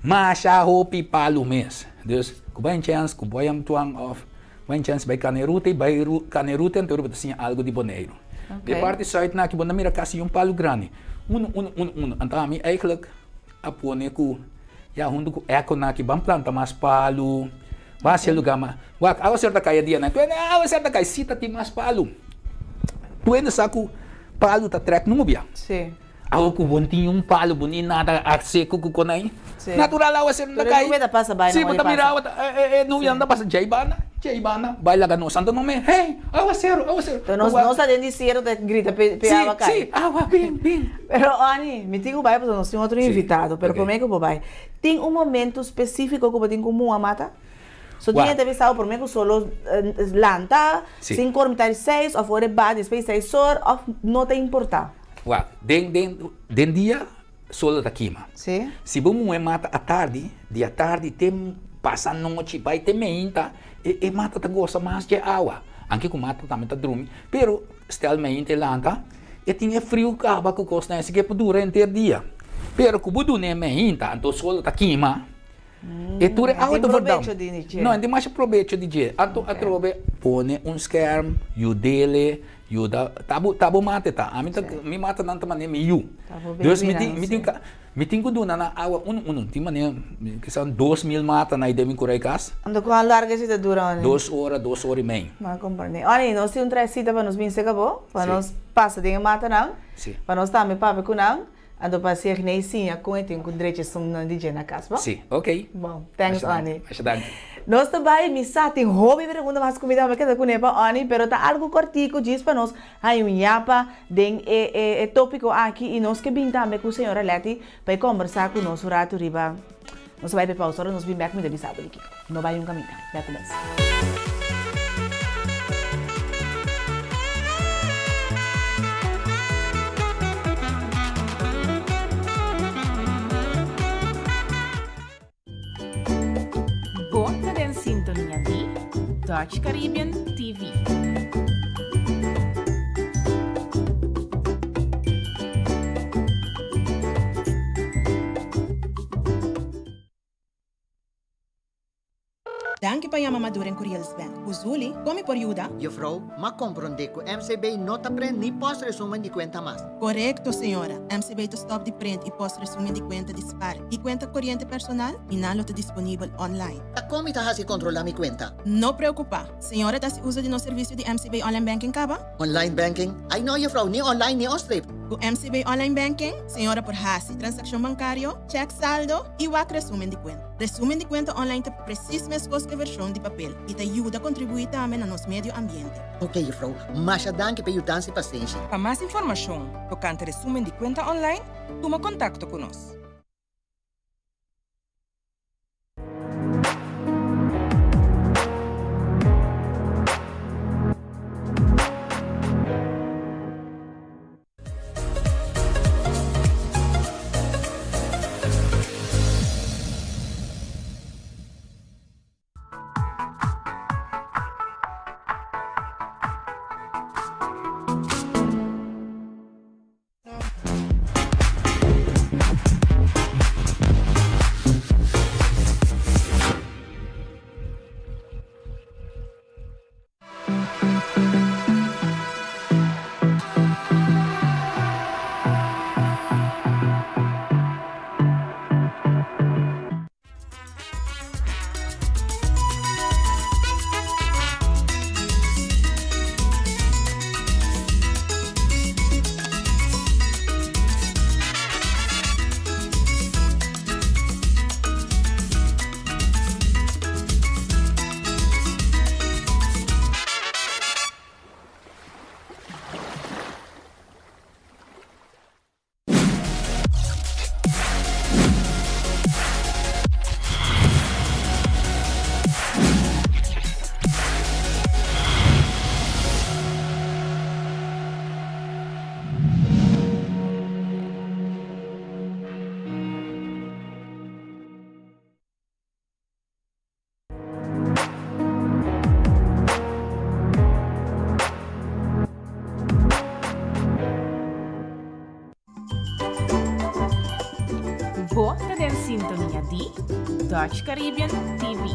Masha hopi palu mes. Dus, ku bai un chèns ku bo tuan òf bai un chèns bai kane ruta i bai kane ruta anto bo ta siña algu di Boneiru. Di e parti sùit nan aki bo ta mira kasi un palu grandi. Unu, unu, unu, unu. Anto ami eigentlik a pone ku ya huntu ku econan aki ban planta mas palu, ban hasi e lugar mas, wak awaser ta kai e dianan, tur hende awaser ta kai, si ta tin mas palu, tur hende sa ku palu ta trek nubia, awo ku bo no tin un palu bo ni nada a seku ku konai, natural awaser ta kai, si bo ta mira awa e nubia nan ta pasa djei banda, djei banda, bai laga nos anto no me, hey awaseru awaseru. Nos ta den desierto ta grita pe awa kai. Si, si, awa bin bin. Pero Anny, mi tin ku bai pasobra nos tin otro invitado, pero promé ku bo bai, tin un momento spesífiko ku bo tin ku muha mata? So tin hende ta bisa bo promé ku solo lanta, sinku or mitad di seis òf ora e ba despues di seis or òf no ta importá? Wak, den den den dia solo ta kima. Si bo muhe mata atardi, di atardi te pasa nochi bai te meinta, e e mata ta gosa mas dje awa. Anke ku mata tambe ta drumi, pero stel meinta e lanta, E tin e friu kaba ku kosnan esei ke por dura henter dia. Pero ku bo duna e meinta, anto solo ta kima. E tur e awa ta verdam. No, e tin masha probecho di dje. Anto atrobe pone un skerm, yud'ele, yuda, ta bo ta bo mata e ta. Ami ta mi matanan ta manera mi yu. Dus mi tin mi tin Mi tin ku duna nan awa unu unu. Tin manera kisa 2000 mata na den mi kura e kas. Anto kuan largu esei ta dura Oni? Dos ora, dos ora i mei. M'a komprendé. Oni, nos tin un traesita pa nos bin serka bo, pa nos pasa den e matanan, pa nos tambe papia ku nan, anto pa Siegney siña kon e tin ku drecha esunnan di dje na kas, bo? Si, ok. Bon, thanks Oni. Masha danki. Nos ta bai, mi sa tin hopi pregunta mas ku mi tambe keda kuné pa Oni, pero ta algu kòrtiku djis pa nos haña un yapa Den e e e tópiko aki i nos ke bin tambe ku señora Letty pa e kombersá ku nos un ratu riba Nos a bai pa e pausa ora nos bin bèk mi ta bisa bo di kiko. No bai un kaminda. Bèk ku mes. Bo ta den sintonia di Dutch Caribbean TV. Danki pa yama Maduren Curiels Bank. Ku Zuli, kon mi por yuda? Juffrouw, m'a komprondé ku MCB no ta prent ni post resumen di kuenta mas. Korekto, señora. MCB ta stòp di prent i post resumen di kuenta di spar i kuenta koriente personal i nan lo ta disponibel online. Ta kon mi ta hasi kontrolá mi kuenta? No preokupá. Señora ta hasi uso di nos servisio di MCB Online Banking kaba? Online banking? Ai no, juffrouw, ni online ni onstreep. Ku MCB Online Banking, señora por hasi transakshon bankario, chèk saldo i wak resumen di kuenta. Resumen di kuenta online ta presis meskos ku e vershon di papel i ta yuda kontribuí tambe na nos medio ambiente. Ok, juffrouw, masha danki pa e yudansa i pasenshi. Pa mas informashon tokante resumen di kuenta online, tuma kontakto ku nos. Bo ta den sintonia di Dutch Caribbean TV.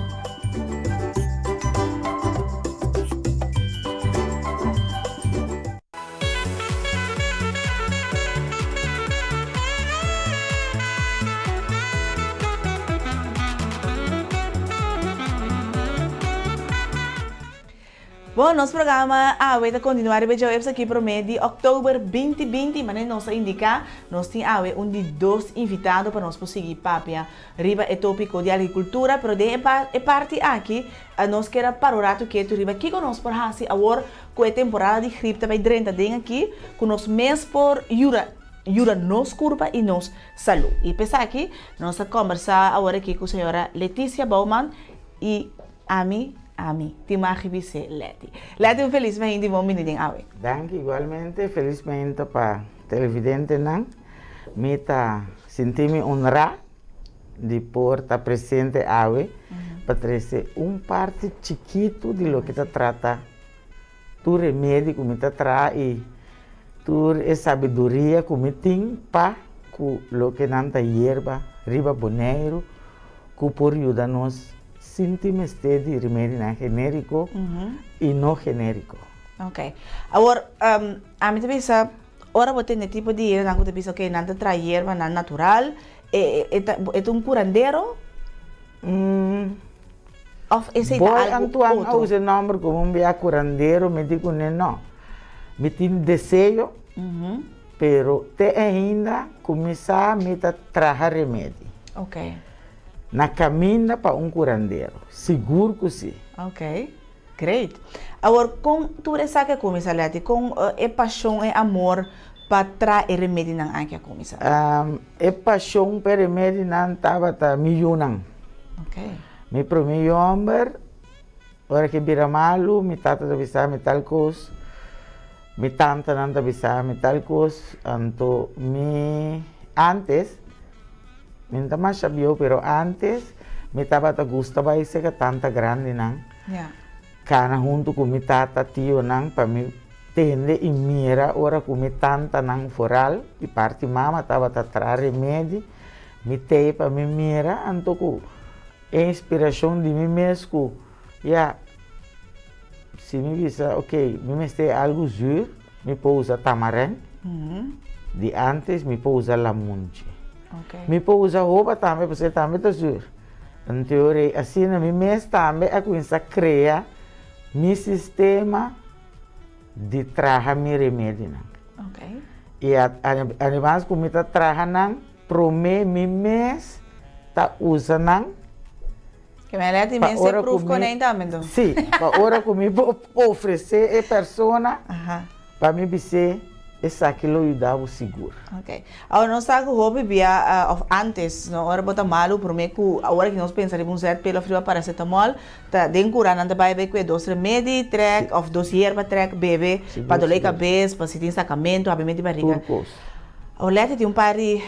Bon, nos programa awe ta kontinuá riba djaweps aki promé di òktober 2020. Manera nos a indiká, nos tin awe un di dos invitado pa nos por sigui papia riba e tópiko di agrikultura. Pero den e parti aki nos kier a para un ratu ketu riba kiko nos por hasi awor ku e temporada di grip ta bai drenta den aki, ku nos mes por yuda yuda nos kurpa i nos salú. I p'esaki nos ta kòmbersá awor aki ku señora Leticia Bouman i ami, ami, tin magi bis'é Letty. Letty un felis mainta i bon bini den awe. Danki igualmente, felis mainta pa televidentenan. Mi ta sinti mi honrá di por ta presente awe pa trese un parti chikitu di loke ta trata tur remedi ku mi ta traha i tur e sabiduria ku mi tin pa ku loke nan ta yerba riba Boneiru ku por yuda nos sinti mester di remedinan genériko i no genériko. Ok. Awor, ami ta bisa, ora bo tende tipo di hendenan ku ta bisa ok nan ta traha yerbanan natural, e ta e ta un curandero? Of esei ta Boy algu Antoine a otro? usa e nomber como un bia curandero, mi di cune no. Mi tin deseo, pero te ainda cuminsa mi ta traha remedi. Ok. Na caminda pa un curandero, sigur cu si. Ok, great. Awor, con tur esaki a cuminsa, Letty? Con e pasion, e amor pa traha e remedinan aki a cuminsa? E pasion pa e remedinan tabata mi yunan. Ok. Mi prome yu homber, ora ke bira malu, mi tata ta bisa mi tal cos, mi tantanan ta bisa mi tal cos, anto mi antes, Mi no ta masha bieu pero antes mi tabata gusta bai seka tanta grandinan kana huntu ku mi tata tionan pa mi tende i mira ora ku mi tantanan foral di parti mama tabata traha remedi mi tei pa mi mira anto ku e inspirashon di mi mes ku ya si mi bisa ok mi mester algu zuur Mi por usa tamaren di antes, mi por usa lamunchi. Mi por usa hoba tambe pasobra e tambe ta zuur. Anto asina mi mes tambe a cuminsa crea mi sistema di traha mi remedinan. Y ademas cu mi ta traha nan, prome mi mes ta usa nan. Ke men leti Pa mes ora e ku proef mi konijn tambe enton. Sí, pa ora ku mi por ofresé e persona, pa mi bis'é esaki lo yuda bo sigur. Ok. Awor nos sa ku hopi bia òf ántes, no, ora bo ta malu promé ku awor aki nos pensa riba un zetpil òf riba paracetamol, ta den kura nan ta bai bai kue dos remedi trèk òf dos yerba trèk bebe pa dolé kabes, pa si tin sakamentu, habimenti di bariga. Tur kos. Awor leti tin un par di.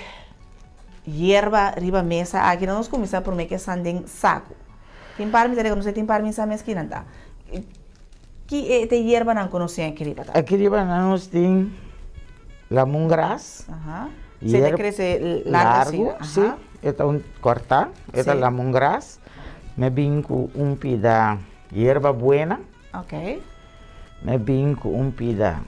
Yerba riba mesa aki nan nos kuminsá promé ke san den saku. Tin par mi ta rekonosé tin par mi sa mes kinan ta. Ki e te yerbanan ku nos tin aki riba ta? Aki riba nan nos tin lamungras. Aha. Se ta krese largu asina. Largu, si. E ta un kòrtá. E ta lamungras. Mi a bin ku un pida yerba buena. Ok. Mi a bin ku un pida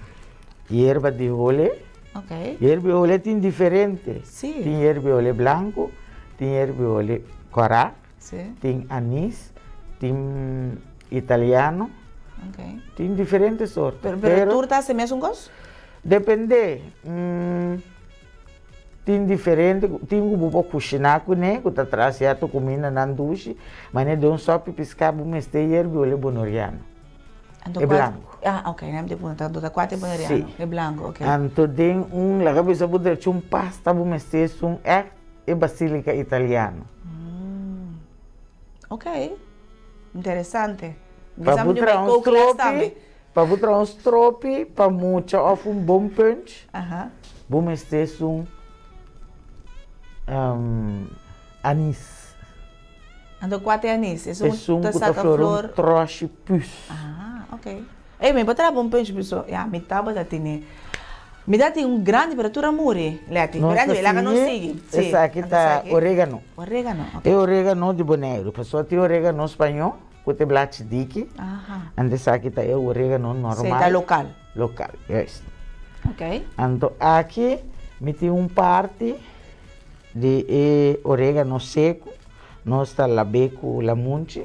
yerba di hole. Ok. Yerba di hole tin diferente. Sí. Tin yerba di hole blanku, tin yerba di hole kòrá, Sí. tin anis, tin italiano. Ok. Tin diferente sorto. Pero, pero tur ta hasi mesun kos? Depende. Tin diferente, tin ku bo por kushiná kuné, ku ta traha sierto kumindanan dushi, manera den un sòpi piská bo mester yerba di hole bonoriano. Anto E kua blanco. Ah, ok, nem te punta, anto ta kua te boneriano? Sí. E blanco, ok. Anto den un, laga bisa bo drecha un pasta bo mester esun ègt e basilica italiano. Ok, interesante. Pa Bisa bo mi di traha un un kookles stropi, tambe. pa bo traha un stropi pa mucha òf un bon punch, bo mester esun anis. Anto kua te anis? Esun Esun ta ku ta saka flor flor. un tròshi pus. Ah, ok. Ey, mi por traha bon punch piso. Ya, mi tabata tene. Mi ta tin un grandi pero tur a muri, Letty. Nos Pero ta anyway, laga nos sigui. sigui. Sí. Esaki Anto ta esaki? oregano. Oregano, ok. E oregano di Boneiru. Pasobra tin oregano spañó ku ta e blachi diki. Aha. Anto esaki ta e oregano normal. Sí, ta lokal. Lokal, juist. Ok. Anto aki mi tin un parti di e oregano seku. Nos ta lab'é ku lamunchi,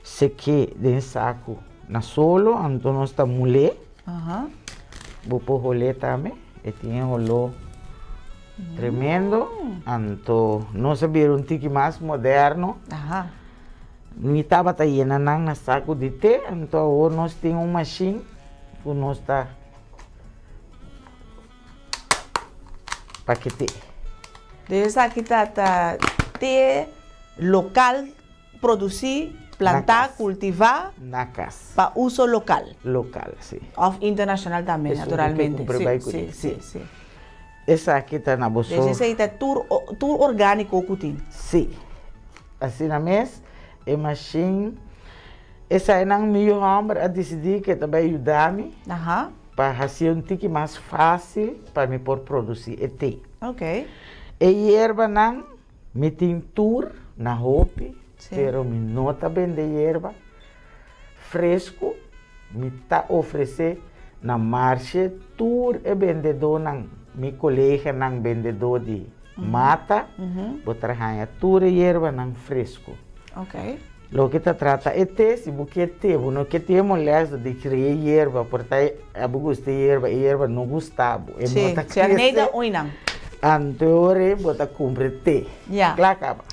sek'é den saku na solo, anto nos ta mul'é. Bo por hol'é tambe, e tin e holó tremendo. Anto nos a bira un tiki mas moderno. Mi tabata yena nan na saku di te, anto awor nos tin un mashin ku nos ta paket'é. Dus esaki ta ta te lokal produsí, plantá, kultivá. Na kas. Pa uso lokal. Lokal, sí. Òf internashonal tambe, naturalmente. Esun ku ke kumpra bai kuné. Sí, sí, sí. Esaki ta na boso. Dus esei ta tur tur orgániko ku tin. Sí. Asina mes e mashin esainan mi yu hòmber a disidí ku e ta bai yuda mi pa hasié un tiki mas fásil pa mi por produsí e te. E yerbanan mi tin tur na hopi pero mi no ta bende yerba fresku, mi ta ofresé na marshe tur e bendedónan, mi koleganan bendedó di mata, bo ta haña tur e yerbanan fresku. Loke ta trata e te, si bo ke te, bo no ke tin e molesto di kria e yerba, por ta abo gusta e yerba, e yerba no gusta bo, e no ta krese, anto e ora ei bo ta kumpra e te. Kla kaba.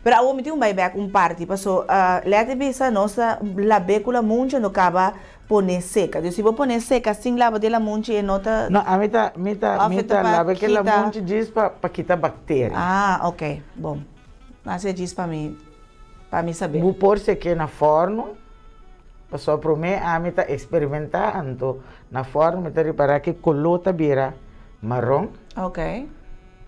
Pero awor mi tin un bai bek un parti paso Letty bisa nos ta lab'é ku lamunchi no kaba pone seka. Dus si bo pone seka sin laba di lamunchi e no ta. No, ami ta mi ta mi ta laba ke lamunchi djis pa pa kita bakteria. Ah, ok, bon. Nan haci djis pa mi pa mi saber. Bo por sek'é na fòrnu, pasobra promé ami ta eksperimentá anto na fòrnu mi ta ripará ke koló ta bira maron. Ok.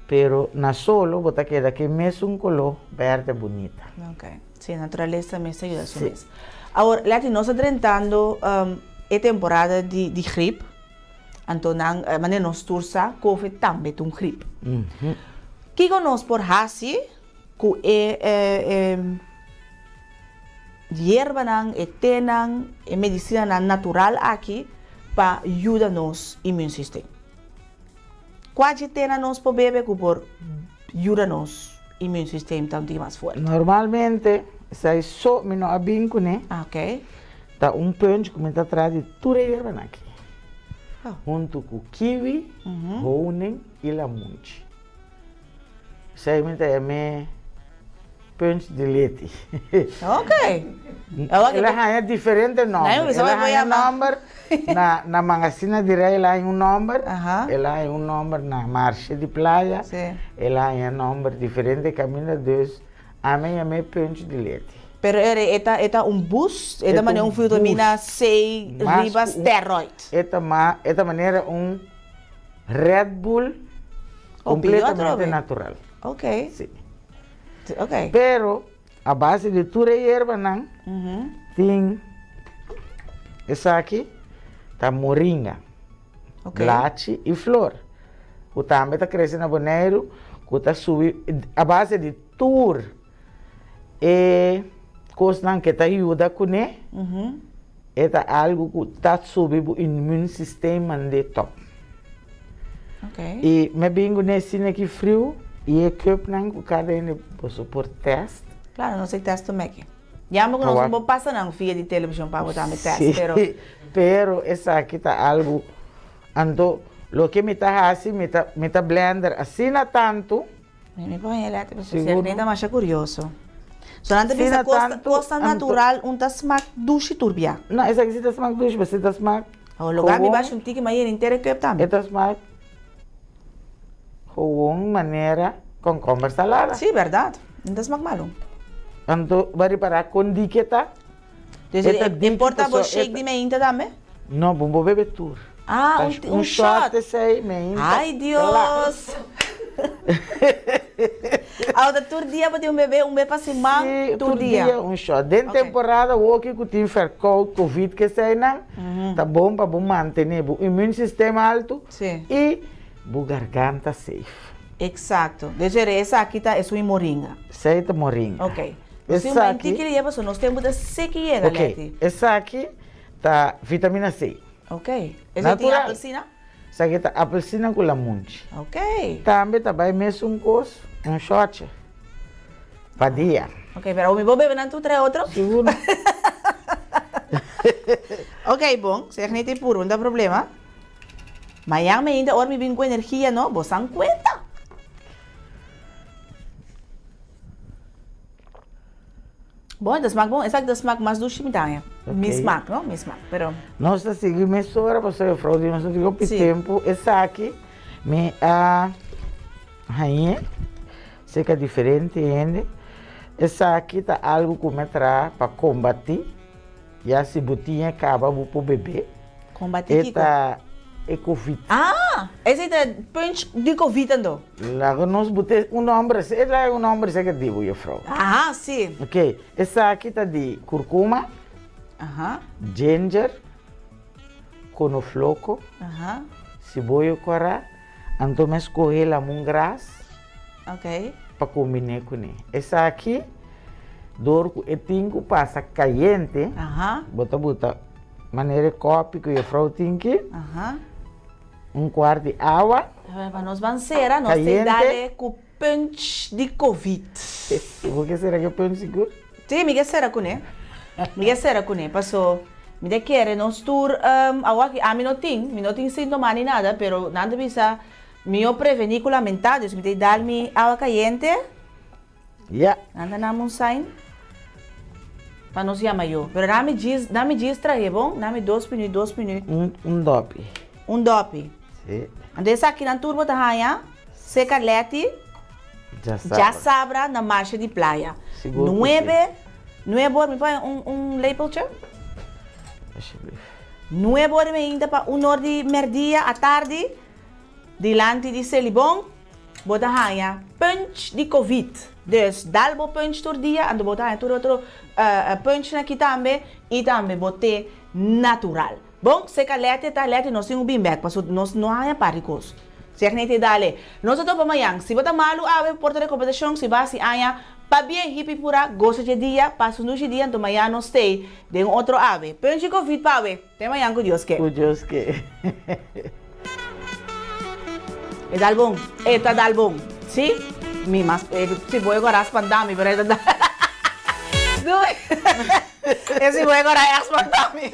Pero na solo bo ta keda ke mesun koló berde bunita. Ok. Sí, naturalesa mes ta yuda su mes. Awor, Letty, nos ta drentando e temporada di di grip. Anto nan, manera nos tur sa, covid tambe ta un grip. Kiko nos por hasi ku e e yerbanan, e tenan, e medisinanan natural aki pa yuda nos immuunsysteem? Kua dje tena nos por bebe ku por yuda nos immuunsysteem ta un tiki mas fuerte? Normalmente, esei so mi no a bin kuné. Ta un punch ku mi ta traha di tur e yerbanan aki. Huntu ku kiwi, honing i lamunchi. Esei mi ta yam'é punch di leti. Ok. El a haña diferente nòmber. El a haña nòmber na na Mangasina di Rei el a haña un nòmber. El a haña un nòmber na Marshe di Playa. El a haña nòmber diferente kaminda dus ami a yam'é punch di leti. Pero e ta e ta un boost? E ta manera un vitamina C riba steroid? E ta ma e ta manera un Red Bull completamente natural. Ok. Sí. Ok. Pero a base di tur e yerbanan tin esaki ta moringa, blachi y flor cu tambe ta crece na Boneiru cu ta subi a base di tur e cosnan cu ta yuda cune E ta algu ku ta subi bo immuunsysteem mande top. I mi a bin ku nesina ki friu i e cupnan ku kada hende boso por test. Claro, nos e test tur meki. Jammer ku nos no por pasa nan via di television pa bo tambe test, pero. Sí, pero esaki ta algu. Anto loke mi ta hasi, mi ta mi ta blender asina tantu. Mi por haña lèter pasobra mi ta masha kurioso. So nan ta bisa kos ta natural un ta smak dushi tur bia. No, esaki si ta smak dushi, pero si ta smak. Awor loga mi basha un tiki mas yena inter e kep tambe. E ta smak gewoon manera komkomber salada. Si, bèrdat. No ta smak malu. Anto bo a ripará kon diki e ta? Dus e por ta bo shake di meinta tambe? No, bo bo bebe tur. Ah, un shot. Un shot esei meinta. Ay Dios! Awor ta tur dia bo tin un bebe, un be pa siman, Sí, tur dia. un shot. Den temporada awoki ku tin verkoud, covid keseinan, ta bon pa bo mantene bo immuunsysteem altu i bo garganta safe. Exacto. Dus e esaki ta esun i moringa. Esei ta moringa. Ok. Nos tin un Esaki. tiki di yeba so nos tempu ta seki yega, Ok, Letty. esaki ta vitamina C. Ok. Esei tin Natural. apelsina? Esaki ta apelsina ku lamunchi. Ok. Tambe ta bai mesun kos, un shotje pa dia. Ok, pero mi bo bebe nan tur trae otro? Sigur no. Ok, bon. Zeg niet e puru, no ta problema. Mañan mi ainda ora mi bin ku energia no, bo san kuenta. Bon, ta smak bon. Esaki ta smak mas dushi mi ta haña. Mi smak, no? Mi smak, pero. Nos ta sigui mesora pasobra juffrouw di nos no tin hopi tempu. Esaki mi a hañ'é serka diferente hende. Esaki ta algu ku mi a traha pa kombatí. Ya si bo tin e kaba bo por bebe. Kombatí E kiko? ta e covid. Ah! Esei ta punch di covid anto? Laga nos bute un nomber, e laga un nomber esei ke di bo juffrouw. Aha, si. Ok, esaki ta di kurkuma, Aha. ginger, konofloko, Aha. siboyo kòrá, anto mi a skohe lamungras. Ok. Pa kombiné kuné. Esaki dor ku e tin ku pasa kayente, bo ta buta manera e kòpi ku juffrouw tin ki, un kuart di awa. Pa nos ban sera, nos tin dale ku punch di covid. Bo ke sera ku e punch sigur? Sí, mi ke sera kuné. Mi ke sera kuné, paso mi ta kere nos tur awor aki, ami no tin, mi no tin síntoma ni nada, pero nan ta bisa Mihó prevení ku lamentá, dus mi ta dal mi awa kayente. Ya. Nan ta nam un sign pa nos yama yo. Pero nan mi djis, nan mi djis trahe bon, nan mi dos minuut, dos minuut. Un, un dòpi. Un dòpi. Sí. Anto esaki nan tur bo ta haña seka lèti. Djasabra. Djasabra na marshe di playa. Sigur ku sí. Nuebe, nuebe or, mi por haña un, un lepeltje? Alsjeblieft. Nuebe or i meinta pa un or di mèrdia, atardi. Dilanti di Selibon bo ta haña punch di covid. Dus dal bo punch tur dia anto bo ta haña tur otro punchnan aki tambe y tambe bo te natural. Bon, seca lete ta lete nos tin un bin bek paso nos no haña par di cos. Zeg nee te dale. Nos ta topa mañan. Si bo ta malu awe por ta recomendacion si bo a hasi aña pabien hipi pura gosa dje dia pasa un dushi dia anto mañan nos stay den un otro awe. Punch di covid pa awe. Te mañan cu Dios ke. Cu Dios ke. E dal bon. E ta dal bon. Si? Mi mas e si boy gora a spanta mi pero e ta dal. Doei. E si boy gora a spanta mi.